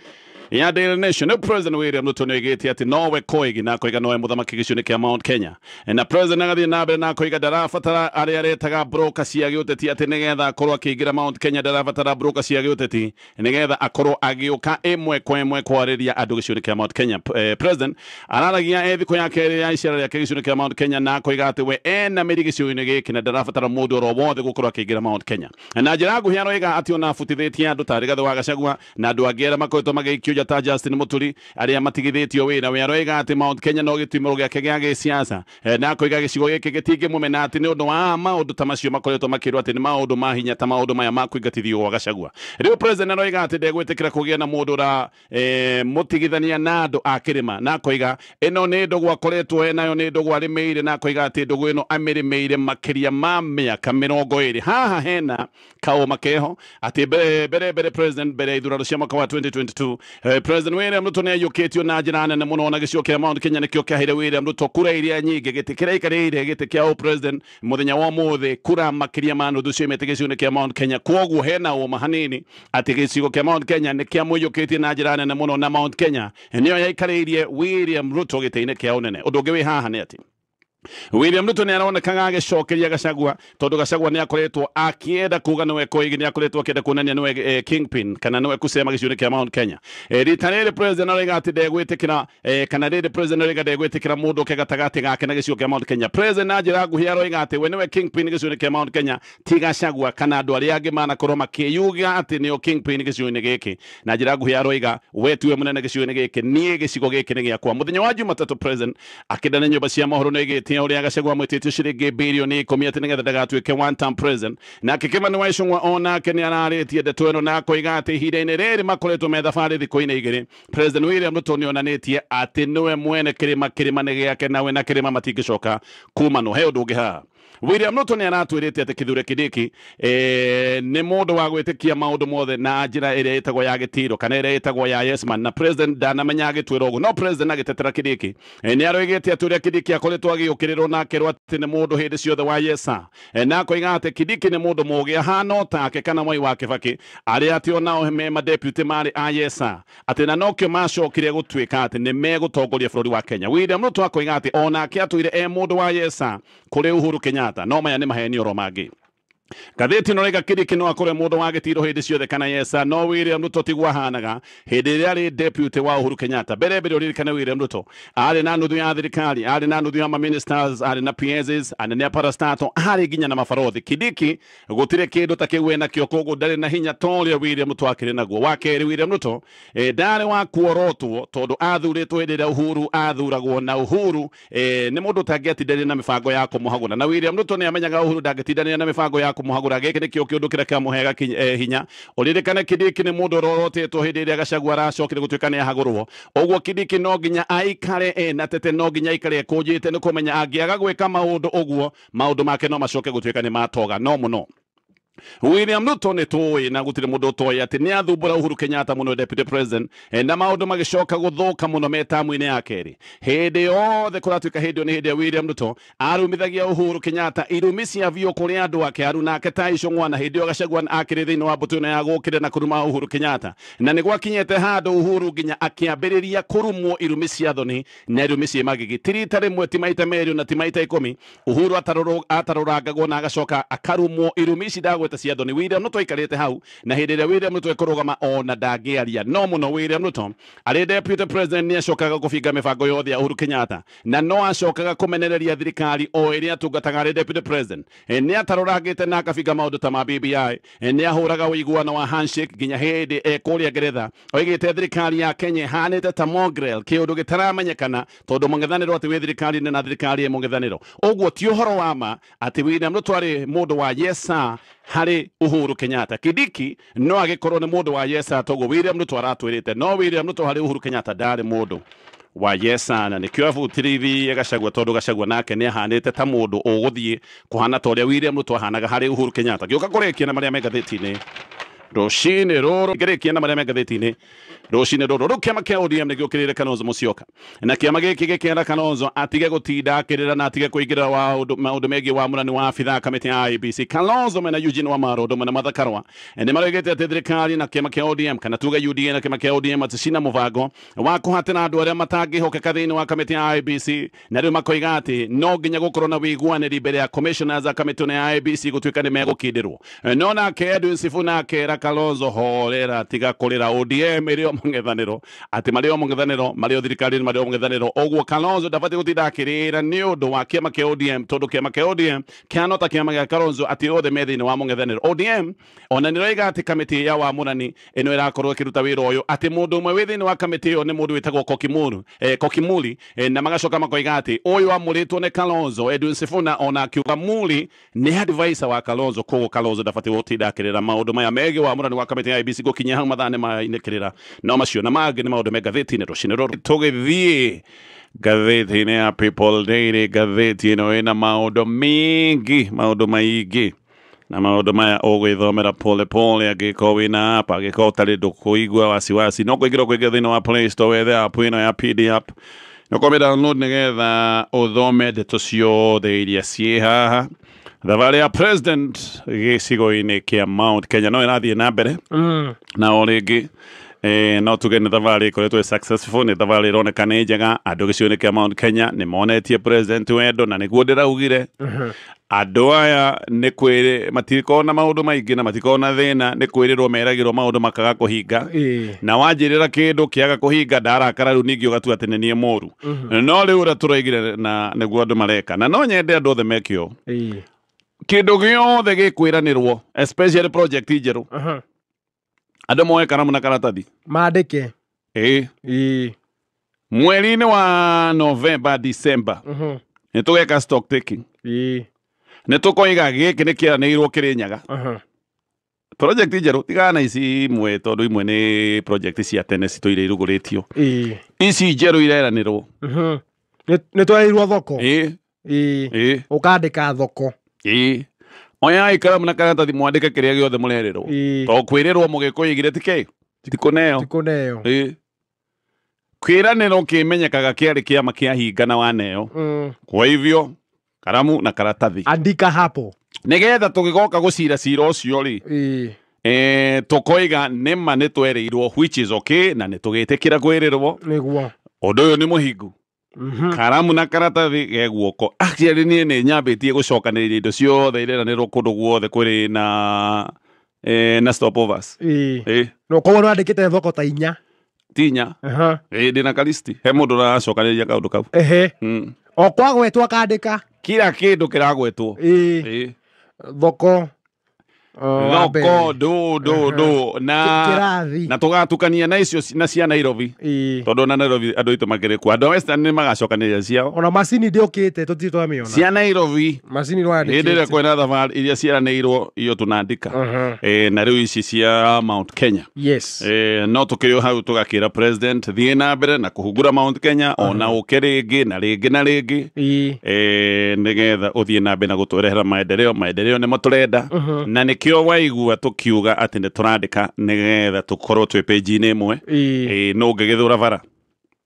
ya Daily Nation, nĩ President William Ruto nĩoigĩte atĩ nowe Koigi na akoiga nowe mũthamaki gĩcigo-inĩ kĩa Mount Kenya, na President agathiĩ na mbere na akoiga ndarabatara arĩa aretaga broker cia gĩũteti atĩ nĩgetha akorwo akĩingĩra Mount Kenya, ndarabatara broker cia gĩũteti nĩgetha akorwo agĩũka ĩmwe kwa ĩmwe kwarĩria andũ gĩcigo-inĩ kĩa Mount Kenya. President araragia e thikũ ya kerĩ ya icera rĩake gĩcigo-inĩ kĩa Mount Kenya na akoiga atĩ we ena mĩri gĩcigo-inĩ gĩkĩ na ndarabatara mũndũ oro wothe gũkorwo akĩingĩra Mount Kenya. Na njĩra nguhĩ aroiga atĩ ona abutithĩtie andũ ta Rigathĩ wa Gachagua na andũ angĩ arĩa makoretwo magĩikio nja ta Justin Muturi arĩa matigithĩtio wĩra. We aroiga atĩ Mount Kenya no gĩtumĩro gĩake gĩa gĩsiasa, na akoiga gĩcigo gĩkĩ gĩtingĩmũmena atĩ nĩ ũndũ wa maũndũ ta macio makoretwo makĩrwo atĩ nĩ maũndũ ma hinya ta maũndũ maya ma kũingatithio gwa Gachagua. Rĩu President aroiga atĩ ndegwĩtĩkĩra kũgĩa na mũndũ ũra mũtigithania na andũ a kĩrĩma, na akoiga ĩno nĩ ndũgũ akoretwo enayo, nĩ ndũgũ arĩmĩire, na akoiga atĩ ndũgũ ĩno amĩrĩmĩire makĩria ma mĩaka 20. Haha hena kaũma keho atĩ mbere President mbere ya ithurano cia mwaka wa 2022 President William Ruto nĩ aiyũkĩtio na njĩra nene mũno, na gĩcigo kĩa Mount Kenya nĩkĩo kĩaheire William Ruto kura iria nyingĩ, gĩtĩ kĩrĩa aikarĩire gĩtĩ kĩa president mũthenya wa ũmũthĩ, kura makĩria ma nuthu ciumĩte gĩcigo-inĩ kĩa Mount Kenya. Koguo hena ũma hanini atĩ gĩcigo kĩa Mount Kenya nĩ kĩamũiyũkĩtie na njĩra nene mũno, na Mount Kenya nĩyo yaikarĩirie William Ruto gĩtĩ-inĩ kĩa ũnene. Ũndũ ũngĩ wĩ haha nĩ atĩ William Ruto nĩ aronekaga agĩcokeria Gachagua, tondũ Gachagua nĩ akoretwo akĩenda kuga nĩwe Koigi, nĩ akoretwo akĩenda kuonania nĩwe kingpin kana nĩwe kusema gĩcigo-inĩ kĩa Mount Kenya. Rita rĩrĩ President aroiga atĩ ndegwĩtĩkĩra, kana rĩrĩ President aroiga ndegwĩtĩkĩra mũndũ ũke gatagatĩ gake na gĩcigo kĩa Mount Kenya. President na njĩra nguhĩ aroiga atĩ we nĩwe kingpin gĩcigo-inĩ kĩa Mount Kenya, ti Gachagua kana andũ arĩa angĩ manakorwo makĩyuga atĩ nĩo kingpin gĩcigo-inĩ gĩkĩ. Na njĩra nguhĩ aroiga we tiwe mũnene gĩcigo-inĩ gĩkĩ, niĩ gĩcigo gĩkĩ nĩ gĩakwa. Mũthenya wa Jumatatũ President akĩenda na nyũmba cia mohoro nĩoigĩte atä å rä a Gachagua mwä tä tie ciringi bilioni 10 atä nä getha ndagatuä one term president. Nake Kimani wa Ichung'wa onake nä ararä tie ndeto ä no na akoiga atä ihinda-inä rä rä makoretwo me thabarä thikå-inä igä rä, President William Ruto nä onanä tie atä nĩwe mwene kĩrĩma, kĩrĩma nĩ gĩake nawe na kĩrĩma matingĩcoka kumanwo. He ũndũ ũngĩ haha, William Ruto nĩ aratwĩrĩte atĩ Kithure Kindiki nĩ mũndũ wa gwĩtĩkia maũndũ mothe na njĩra ĩrĩa ĩtagwo ya gĩtiro kana ĩrĩa ĩtagwo ya yes man, na president ndanamenya agĩtwĩra ũguo. No president agĩtetera Kindiki nĩ aroigĩte atĩ ũrĩa Kindiki akoretwo agĩũkĩrĩrwo na akerwo atĩ nĩ mũndũ hĩndĩ ciothe wa yes sir, na akoiga atĩ Kindiki nĩ mũndũ mũũgĩ ahana o take kana Mwai wa Kibaki, arĩa atĩ onao me madeputy marĩ a yes sir, atĩ na nokĩo macokire gũtuĩka atĩ nĩ megũtongoria bũrũri wa Kenya. William Ruto akoiga atĩ onake atũire e mũndũ wa yes sir kũrĩ Uhuru Kenyatta, no maya nĩ maheni oro mangĩ. Ngathĩti ĩno raiga Kindiki no akorwe mũndũ wa gĩtiro hĩndĩ ciothe kana yesa, no William Ruto tiguo ahanaga hĩndĩ ĩrĩa arĩ deputy wa Uhuru Kenyatta. Mbere mbere ũririkane William Ruto arĩ na nuthu ya thirikari, arĩ na nuthu ya ma-ministers, arĩ na PSs, anene a parastato, arĩ nginya na mabarothi. Kindiki gũtirĩ kĩndũ ta kĩu enakĩo, koguo ndarĩ na hinya ta ũrĩa William Ruto akĩrĩ naguo. Wa kerĩ, William Ruto ndarĩ wa kuorotwo tondũ athurĩtwo hĩndĩ ĩrĩa Uhuru athuragwo, na Uhuru nĩ mũndũ ũtangĩatindanĩra na mĩbango ya kũmũhagũra, na William Ruto nĩ amenyaga Uhuru ndangĩtindanĩra na mĩbango ya kũmũhagũra. Gĩkĩ nĩkĩo kĩũndũ kĩrĩa kĩamũheaga hinya. Ũririkane Kindiki nĩ mũndũ ũrorotĩtwo hĩndĩ ĩrĩa Gachagua aracokire gũtuĩka nĩ ahagũrwo. Ũguo Kindiki no nginya aikare na tete, no nginya aikare ekũnjĩte nĩ kũmenya angĩaga gwĩka maũndũ ũguo maũndũ make no macoke gũtuĩka nĩ matoga no mũno. William Ruto nĩ tũĩ na gũtirĩ mũndũ ũtoĩ atĩ nĩ athumbũra Uhuru Kenyatta mũno deputy president, na maũndũ magĩcoka gũthũka mũno me tamu-inĩ ya kerĩ. Hĩndĩ yothe kũratuĩka hĩndĩ ĩyo nĩ hĩndĩ ya William Ruto arumithagia Uhuru Kenyatta irumi cia biũ kũrĩ andũ ake aru nake ta Ichung'wa, na hĩndĩ ĩyo Gachagua akĩrĩ thĩinĩ wa mbũtũ ĩno ya gũkĩrĩra na kũruma Uhuru Kenyatta, na nĩ gwakinyĩte handũ Uhuru nginya akĩambĩrĩria kũrumwo irumi cia thoni na irumi ciĩ magigi. Ti rita rĩmwe, ti maita merĩ, na ti maita 10 Uhuru atarũrangagwo na agacoka akarumwo irumi ici ndagweta cia thoni. William Ruto aikarĩte hau, na hĩndĩ ĩrĩa William Ruto ekũrũgama ona ndangĩaria no mũno. William Ruto arĩ deputy president nĩ acokaga kũbinga mĩbango yothe ya Uhuru Kenyatta, na no acokaga kũmenereria thirikari o ĩrĩa atungataga arĩ deputy president. Nĩ atarũrangĩte na akabinga maũndũ ta ma BBI, nĩ ahũraga ũiguano wa handshake nginya hĩndĩ ekũrĩa Ngeretha oigĩte thirikari ya Kenya ĩhanĩte ta mongrel, kĩũndũ gĩtaramenyekana tondũ mũng'ethanĩro atĩ wĩ thirikari-inĩ na thirikari ĩ mũng'ethanĩro. Ũguo ti ũhoro wa ma atĩ William Ruto arĩ mũndũ wa yes sir harĩ Uhuru Kenyatta. Kindiki no agĩkorwo nĩ mũndũ wa yes sir toguo William Ruto aratwĩrĩte, no William Ruto harĩ Uhuru Kenyatta ndarĩ mũndũ wa yes sir, na nĩkĩo abutĩrĩirie Gachagua tondũ Gachagua nake nĩ ahanĩte ta mũndũ ũgũthiĩ kũhana ta ũrĩa William Ruto ahanaga harĩ Uhuru Kenyatta. Gĩũka kũrĩkia na marĩa me ngathĩti-inĩ rũcinĩ rũrũ, ngĩrĩkia na marĩa me ngathĩti-inĩ rũcinĩ rũrũ. Rĩu kĩama kĩa ODM nĩ gĩũkĩrĩire Kalonzo Musyoka, na kĩama gĩkĩ gĩkĩra Kalonzo atige gũtinda akĩrĩra na atige kũingĩrĩra maũndũ megiĩ wamũrani wa abithaa kamĩtĩ ya IEBC. Kalonzo mena Eugene Wamalwa ũndũ mena Martha Karua nĩ maroigĩte atĩ thirikari na kĩama kĩa ODM kana tuge UDA na kĩama kĩa ODM atĩ cina mũbango wa kũhatĩra andũ arĩa matangĩhokeka thĩinĩ wa kamĩtĩ ya IEBC, na rĩu makoiga atĩ no nginya gũkorwo na wĩiguanĩri mbere ya commissioners a kamĩtĩ ya IEBC gũtuĩka nĩ megũkindĩrwo. No nake Edwin Sifuna akera Kalonzo horera, tiga kũrĩra, ODM ĩrĩ o mũng'ethanĩro, atĩ marĩ o mũng'ethanĩro, marĩ o thirikari-inĩ, marĩ o mũng'ethanĩro. Ũguo Kalonzo ndabatiĩ gũtinda akĩrĩra nĩ ũndũ wa kĩama kĩa ODM, tondũ kĩama kĩa ODM kĩhana ta kĩama gĩa Kalonzo atĩ othe me thĩinĩ wa mũng'ethanĩro. ODM ona nĩ ĩroiga atĩ kamĩtĩ ya wamũrani ĩno ĩrakorwo ĩkĩruta wĩra ũyũ, atĩ mũndũ ũmwe wĩ thĩinĩ wa kamĩtĩ ĩyo nĩ mũndũ wĩtagwo Kokimuli, na magacoka makoiga atĩ ũyũ amũrĩtwo nĩ Kalonzo. Edwin Sifuna ona akiuga Muli nĩ advisor wa Kalonzo, koguo Kalonzo ndabatiĩ gũtinda akĩrĩra maũndũ maya megiĩ wamũrani wa kamĩtĩ ya IEBC. Gũkinya hau mathaa nĩ mainĩkĩrĩra, no macio na mangĩ nĩ maũndũ me ngathĩti-inĩ rũcinĩ rũrũ. Tũgĩthiĩ ngathĩti-inĩ ya People Daily, ngathĩti ĩno ĩna maũndũ mingĩ, maũndũ maingĩ, na maũndũ maya ũgwĩthomera pole pole angĩkorwo wĩna app, angĩkorwo ũtarĩ ndũkũigua wasiwasi, no kũingĩra ũkũingĩra thĩinĩ wa Play Store wethe app ĩno ya PD app no kũmĩ download nĩgetha ũthome ndeto ciothe iria ciĩ haha. Thabarĩ ya president gĩcigo-inĩ kĩa Mount Kenya no ĩrathiĩ na mbere, na o rĩngĩ no tuge nĩ thabarĩ ĩkoretwo ĩ successful, nĩ thabarĩ ĩroneka nĩ njega. Andũ gĩcigo-inĩ kĩa Mount Kenya nĩ monetie president wendo, na nĩguo ndĩraugire andũ aya nĩ kwĩrĩ matikoragwo na maũndũ maingĩ na matikoragwo na thĩna, nĩ kwĩrĩrwo meragĩrwo maũndũ makaga kũhinga, na wanjĩrĩra kĩndũ kĩaga kũhinga ndarakara rĩu ningĩ ũgatua atĩ nĩ niĩ mũru. No rĩu ũrĩa tũroigire na nĩguo andũ mareka, na no nyende andũ othe meke ũũ, kĩndũ gĩothe gĩkwĩranĩrwo especially project njerũ, andũ moe karamu na karatathi mandĩke. Mweri-inĩ wa November, December, Nĩ tũgeka stock taking. Nĩ tũkoiga gĩkĩ nĩ kĩranĩirwo Kĩrĩnyaga. Project njerũ tigana ici imwe tondũ imwe nĩ project cia tene citũire irugũrĩtio. Ici njerũ ireranĩrwo. Nĩ twereirwo thoko. Ũkandĩka thoko. Oya ikaramu na karatathi mwandĩke kĩrĩa gĩothe mũrerĩrwo. To kwĩrĩrwo mũgĩkũyũ igire ti kũneo. Ti kũneo. Kĩranĩro kĩmenyekaga kĩarĩ kĩama kĩahinga na waneo. Kwa hivyo karamu na karatathi. Andika hapo. Nĩgetha tũgĩgoka gũcira cira ũcio rĩ, tũkoiga nĩma nĩ twereirwo, which is okay, na nĩ tũgĩtĩkĩra kwĩrĩrwo. Nĩguo. Ũndũ ũyũ nĩ mũhingu. Karamu na karatathi ge guoko. Actually niĩ nĩ nyambĩtie gũcokanĩrĩria indo ciothe ireranĩrwo kũndũ guothe kwĩrĩ na na stopovers. No koguo nĩ wandĩkĩte thoko ta inya. Tinya. Ndĩna kalisti. He mũndũ ũracokanĩrĩria kaũndũ kau. O kwagwetwo akandĩka. Kila kĩndũ kĩragwetwo. Thoko. Thoko do na na tũgatukania na icio na cia Nairobi. Tondũ na Nairobi andũ aitũ makĩrĩ kuo. Andũ a Western nĩ magacokanĩrĩria ciao. Ona macini ndĩũkĩte tũtirĩ twamĩona. Cia Nairobi. Macini nĩwandĩkĩte. Hĩndĩ ĩrĩa kwĩna thabarĩ iria ciaranĩirwo iyo tũnandĩka. Na rĩu ici cia Mount Kenya. Yes. No tũkĩrĩ o hau tũgakĩra president thiĩ na mbere na kũhungura Mount Kenya ona ũke rĩngĩ na rĩngĩ na rĩngĩ. Nĩgetha ũthiĩ na mbere na gũtũrehera maendeleo. Maendeleo nĩmo tũrenda. Na nĩkĩo waigua tũkiuga atĩ nĩ tũrandĩka nĩgetha tũkorwo twĩ page-inĩ ĩmwe. No ũngĩgĩthũra bara.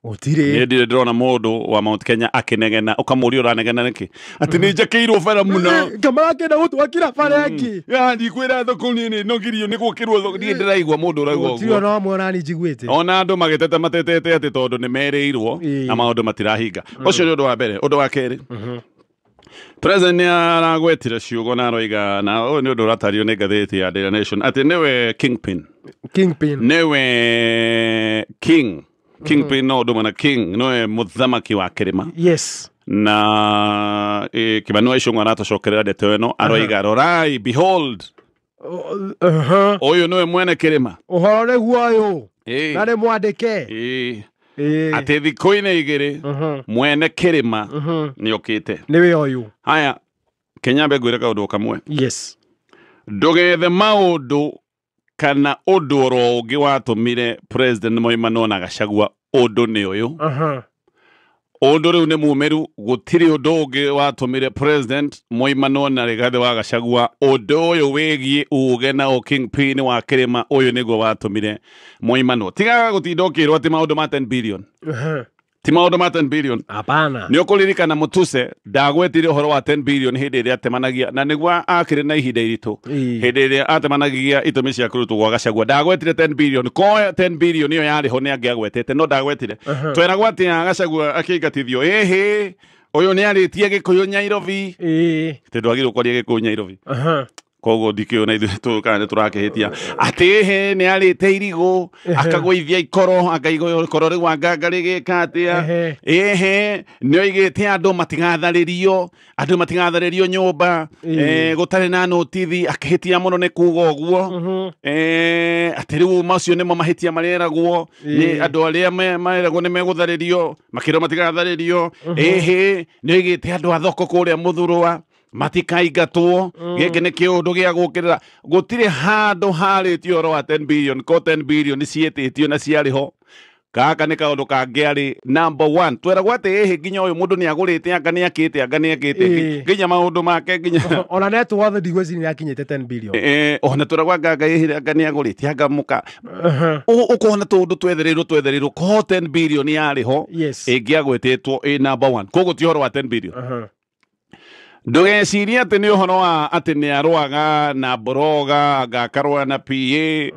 Gũtirĩ. Niĩ ndirĩ ndĩrona mũndũ wa Mount Kenya akĩnegena ũkamũria ũranegena nĩkĩ atĩ nĩ njakĩirwo bara mũno. Kamarakĩenda gũtwakĩra bara ĩngĩ. Ya ndikwĩra thoko niĩ nĩ nogirio nĩ gwakĩrwo thoko. Niĩ ndĩraigua mũndũ ũraigua ũguo. Gũtirĩ ona ũmwe onani njiguĩte. Ona andũ magĩteta matetete atĩ tondũ nĩ merĩirwo na maũndũ matirahinga. Ũcio nĩ ũndũ wa mbere. Ũndũ wa kerĩ, President nĩ aragwetire ciugo na aroiga na ũyũ nĩ ũndũ ũratario nĩ ngathĩti ya Daily Nation atĩ nĩwe kingpin. Kingpin. Nĩwe king. Kingpin no ũndũ na king nĩwe mũthamaki wa kĩrĩma. Yes. Na Kĩmani wa Ichung'wa aratũcokerera ndeto ĩno aroiga rorai, behold. Ũyũ nĩwe mwene kĩrĩma. Ũhoro nĩguo ũyũ. Na nĩ mwandĩke. Atĩ thikũ-inĩ igĩrĩ mwene kĩrĩma nĩ okĩte. Nĩwe ũyũ. Haya, Kenya mbe ngwĩre kaũndũ kamwe. Yes. Ndũgethe maũndũ kana ũndũ oro ũngĩ watũmire president moimano na Gachagua ũndũ nĩ ũyũ. Ũndũ rĩu nĩ mumĩru gũtirĩ ũndũ ũngĩ watũmire president moimano na Rigathĩ wa Gachagua ũndũ ũyũ wĩgiĩ uge na ũkingpin wa kĩrĩma ũyũ nĩguo watũmire moimano. Tigaga gũtinda ũkĩrwo atĩ maũndũ ma 10 billion. Ti maũndũ ma 10 billion. Hapana. Nĩ ũkũririkana Mutuse ndagwetire ũhoro wa 10 billion hĩndĩ ĩrĩa atemanagia na nĩguo akĩrĩ na ihinda iritũ. Hĩndĩ ĩrĩa atemanagia itũmi cia kũrutwo gwa Gachagua ndagwetire 10 billion. Ko 10 billion ĩyo yarĩ ho nĩ angĩagwetete no ndagwetire. Tweragwo atĩ Gachagua akĩingatithio ĩhĩ ũyũ nĩ arĩtie Gĩkũyũ Nairobi. Tondũ ndwagĩrĩirwo kwaria Gĩkũyũ Nairobi. Koguo ndikĩũĩ na ithuĩ kana nĩ tũrakĩhĩtia atĩ ĩhĩ nĩ arĩte irigũ akagũithia ikoro akaigua ikoro rĩu anganga rĩgĩka atĩa. Ĩhĩ nĩ oigĩte andũ matigatharĩrio andũ matigatharĩrio nyũmba gũtarĩ na notithi akĩhĩtia mũno nĩ kuga ũguo. Atĩ rĩu macio nĩmo mahĩtia mareragwo nĩ andũ arĩa mareragwo nĩ megũtharĩrio makĩrwo matigatharĩrio. Ĩhĩ nĩ oigĩte andũ a thoko kũrĩa Mũthurũa matikaingatwo gĩkĩ nĩ kĩũndũ gĩa gũkĩrĩra gũtirĩ handũ harĩtio ũhoro wa 10 billion ko 10 billion ciĩtĩtio na ciarĩ ho. Gaka nĩ kaũndũ kangĩarĩ number 1 tweragwo atĩ ĩhĩ nginya ũyũ mũndũ nĩ agũrĩte anga nĩ akĩte anga nĩ akĩte nginya maũndũ make nginya ona net worth ndigwĩciria nĩ akinyĩte 10 billion. Ona tweragwo anga ĩhĩ anga nĩ agũrĩte anga mũka ũkona tũndũ twethereirwo ko 10 billion yarĩ ho ĩngĩagwetĩtwo ĩ number 1 koguo ti ũhoro wa 10 billion. Ndũgecirie atĩ nĩ ũhoro wa atĩ nĩ arũaga na mboroga anga akarũa na PA.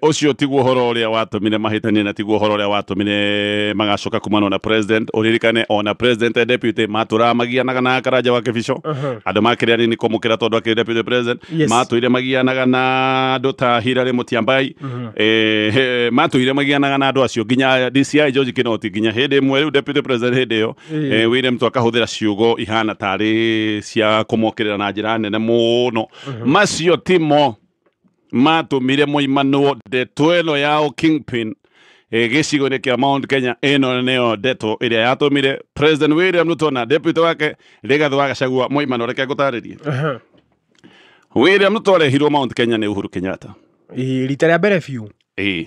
Ũcio tiguo ũhoro ũrĩa watũmire mahĩtanie na tiguo ũhoro ũrĩa watũmire magacoka kumana na president. Ũririkane ona president and deputy matũraga magianaga na Karanja wa Kĩbico. Andũ makĩrĩ anini kũmũkĩra tondũ akĩrĩ deputy president. Matũire magianaga na andũ ta Hilary Mutyambai. Matũire magianaga na andũ acio nginya DCI George Kinoti nginya hĩndĩ ĩmwe rĩu deputy president hĩndĩ ĩyo William Ruto akahũthĩra ciugo ihana tarĩ cia kũmokĩrĩra na njĩra nene mũno. Macio timo matũmire moimanwo ndeto ĩno ya kingpin gĩcigo-inĩ kĩa Mount Kenya. Ĩno nĩyo ndeto ĩrĩa yatũmire President William Ruto na deputy wake Rigathi wa Gachagua moimano. Reke ngũtarĩrie. William Ruto arehirwo Mount Kenya nĩ Uhuru Kenyatta. Rita rĩa mbere biũ. Ĩĩ.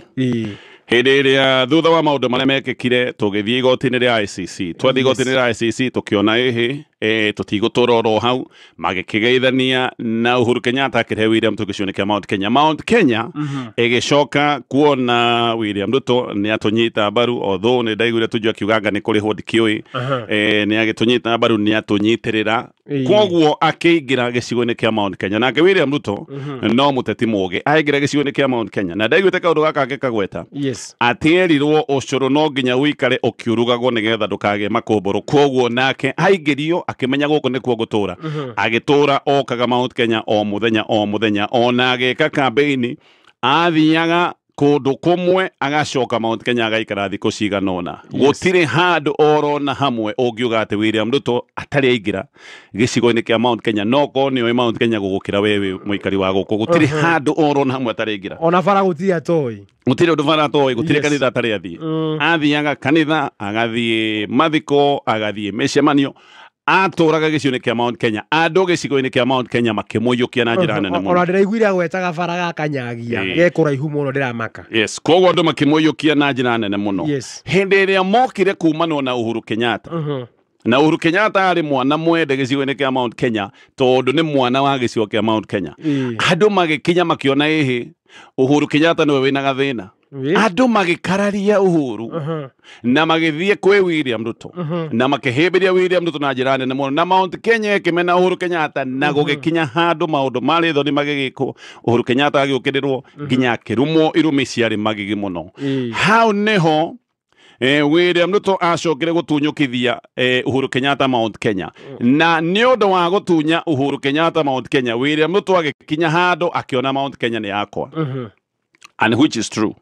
Hĩndĩ ĩrĩa thutha wa maũndũ marĩa mekĩkire tũgĩthiĩ igoti-inĩ rĩa ICC, twathiĩ igoti-inĩ rĩa ICC tũkĩona ĩhĩ tũtigũtũra oro hau, magĩkĩgeithania na Uhuru Kenyatta akĩrehe William Ruto gĩcigo-inĩ kĩa Mount Kenya. Mount Kenya ĩgĩcoka kuona William Ruto nĩ atũnyita mbaru, although nĩ ndaiguire Tuju akiuga nĩ kũrĩhwo ndikĩũĩ, nĩ agĩtũnyita mbaru, nĩ atũnyitĩrĩra, koguo akĩingĩra gĩcigo-inĩ kĩa Mount Kenya. Nake William Ruto no mũteti mũũgĩ, aingĩra gĩcigo-inĩ kĩa Mount Kenya na ndaiguĩte kaũndũ gaka angĩkagweta, atĩerirwo ũcũrũ no nginya ũikare ũkiurugagwo nĩgetha ndũkagĩe makũmbũrũ. Koguo nake aingĩrio akĩmenya gũkũ nĩkuo ngũtũra, agĩtũra okaga Mount Kenya o mũthenya o mũthenya, ona agĩka campaign athiaga kũndũ kũmwe agacoka Mount Kenya agaikara thikũ cigana ũna. Gũtirĩ handũ orona hamwe ũngiuga atĩ William Ruto atarĩ aingĩra gĩcigo-inĩ kĩa Mount Kenya, no korwo nĩoĩ Mount Kenya gũgũkĩra we wĩ mũikari wa gũkũ. Gũtirĩ handũ orona hamwe atarĩ aingĩra. Ona bara gũtirĩ atoĩ. Gũtirĩ ũndũ bara atoĩ, gũtirĩ kanitha atarĩ athiĩ. Athiaga kanitha, agathiĩ mathiko, agathiĩ mĩcemanio, atũraga gĩcigo-inĩ kĩa Mount Kenya. Andũ gĩcigo-inĩ kĩa Mount Kenya makĩmũiyũkia na njĩra nene mũno. Ona ndĩraiguire agwetaga bara ga Kanyagia ge kũraihu mũno, ndĩramaka. Yes, koguo andũ makĩmũiyũkia na njĩra nene mũno. Hĩndĩ ĩrĩa mokire kumanwo na Uhuru Kenyatta, na Uhuru Kenyatta arĩ mwana mwende gĩcigo-inĩ kĩa Mount Kenya tondũ nĩ mwana wa gĩcigo kĩa Mount Kenya, andũ magĩkinya makĩona ĩhĩ Uhuru Kenyatta nĩwe wĩna gathĩna. Andũ magĩkararia Uhuru na magĩthiĩ kwĩ William Ruto na makĩhĩmbĩria William Ruto na njĩra nene mũno, na Mount Kenya ĩkĩmena Uhuru Kenyatta, na gũgĩkinya handũ maũndũ marĩ thoni magĩgĩkwo, Uhuru Kenyatta agĩũkĩrĩrwo nginya akĩrumwo irumi ciarĩ magigi mũno. Hau nĩho William Ruto acokire gũtunyũkithia Uhuru Kenyatta Mount Kenya, na nĩ ũndũ wa gũtunya Uhuru Kenyatta Mount Kenya, William Ruto agĩkinya handũ akĩona Mount Kenya nĩ yakwa. And which is true.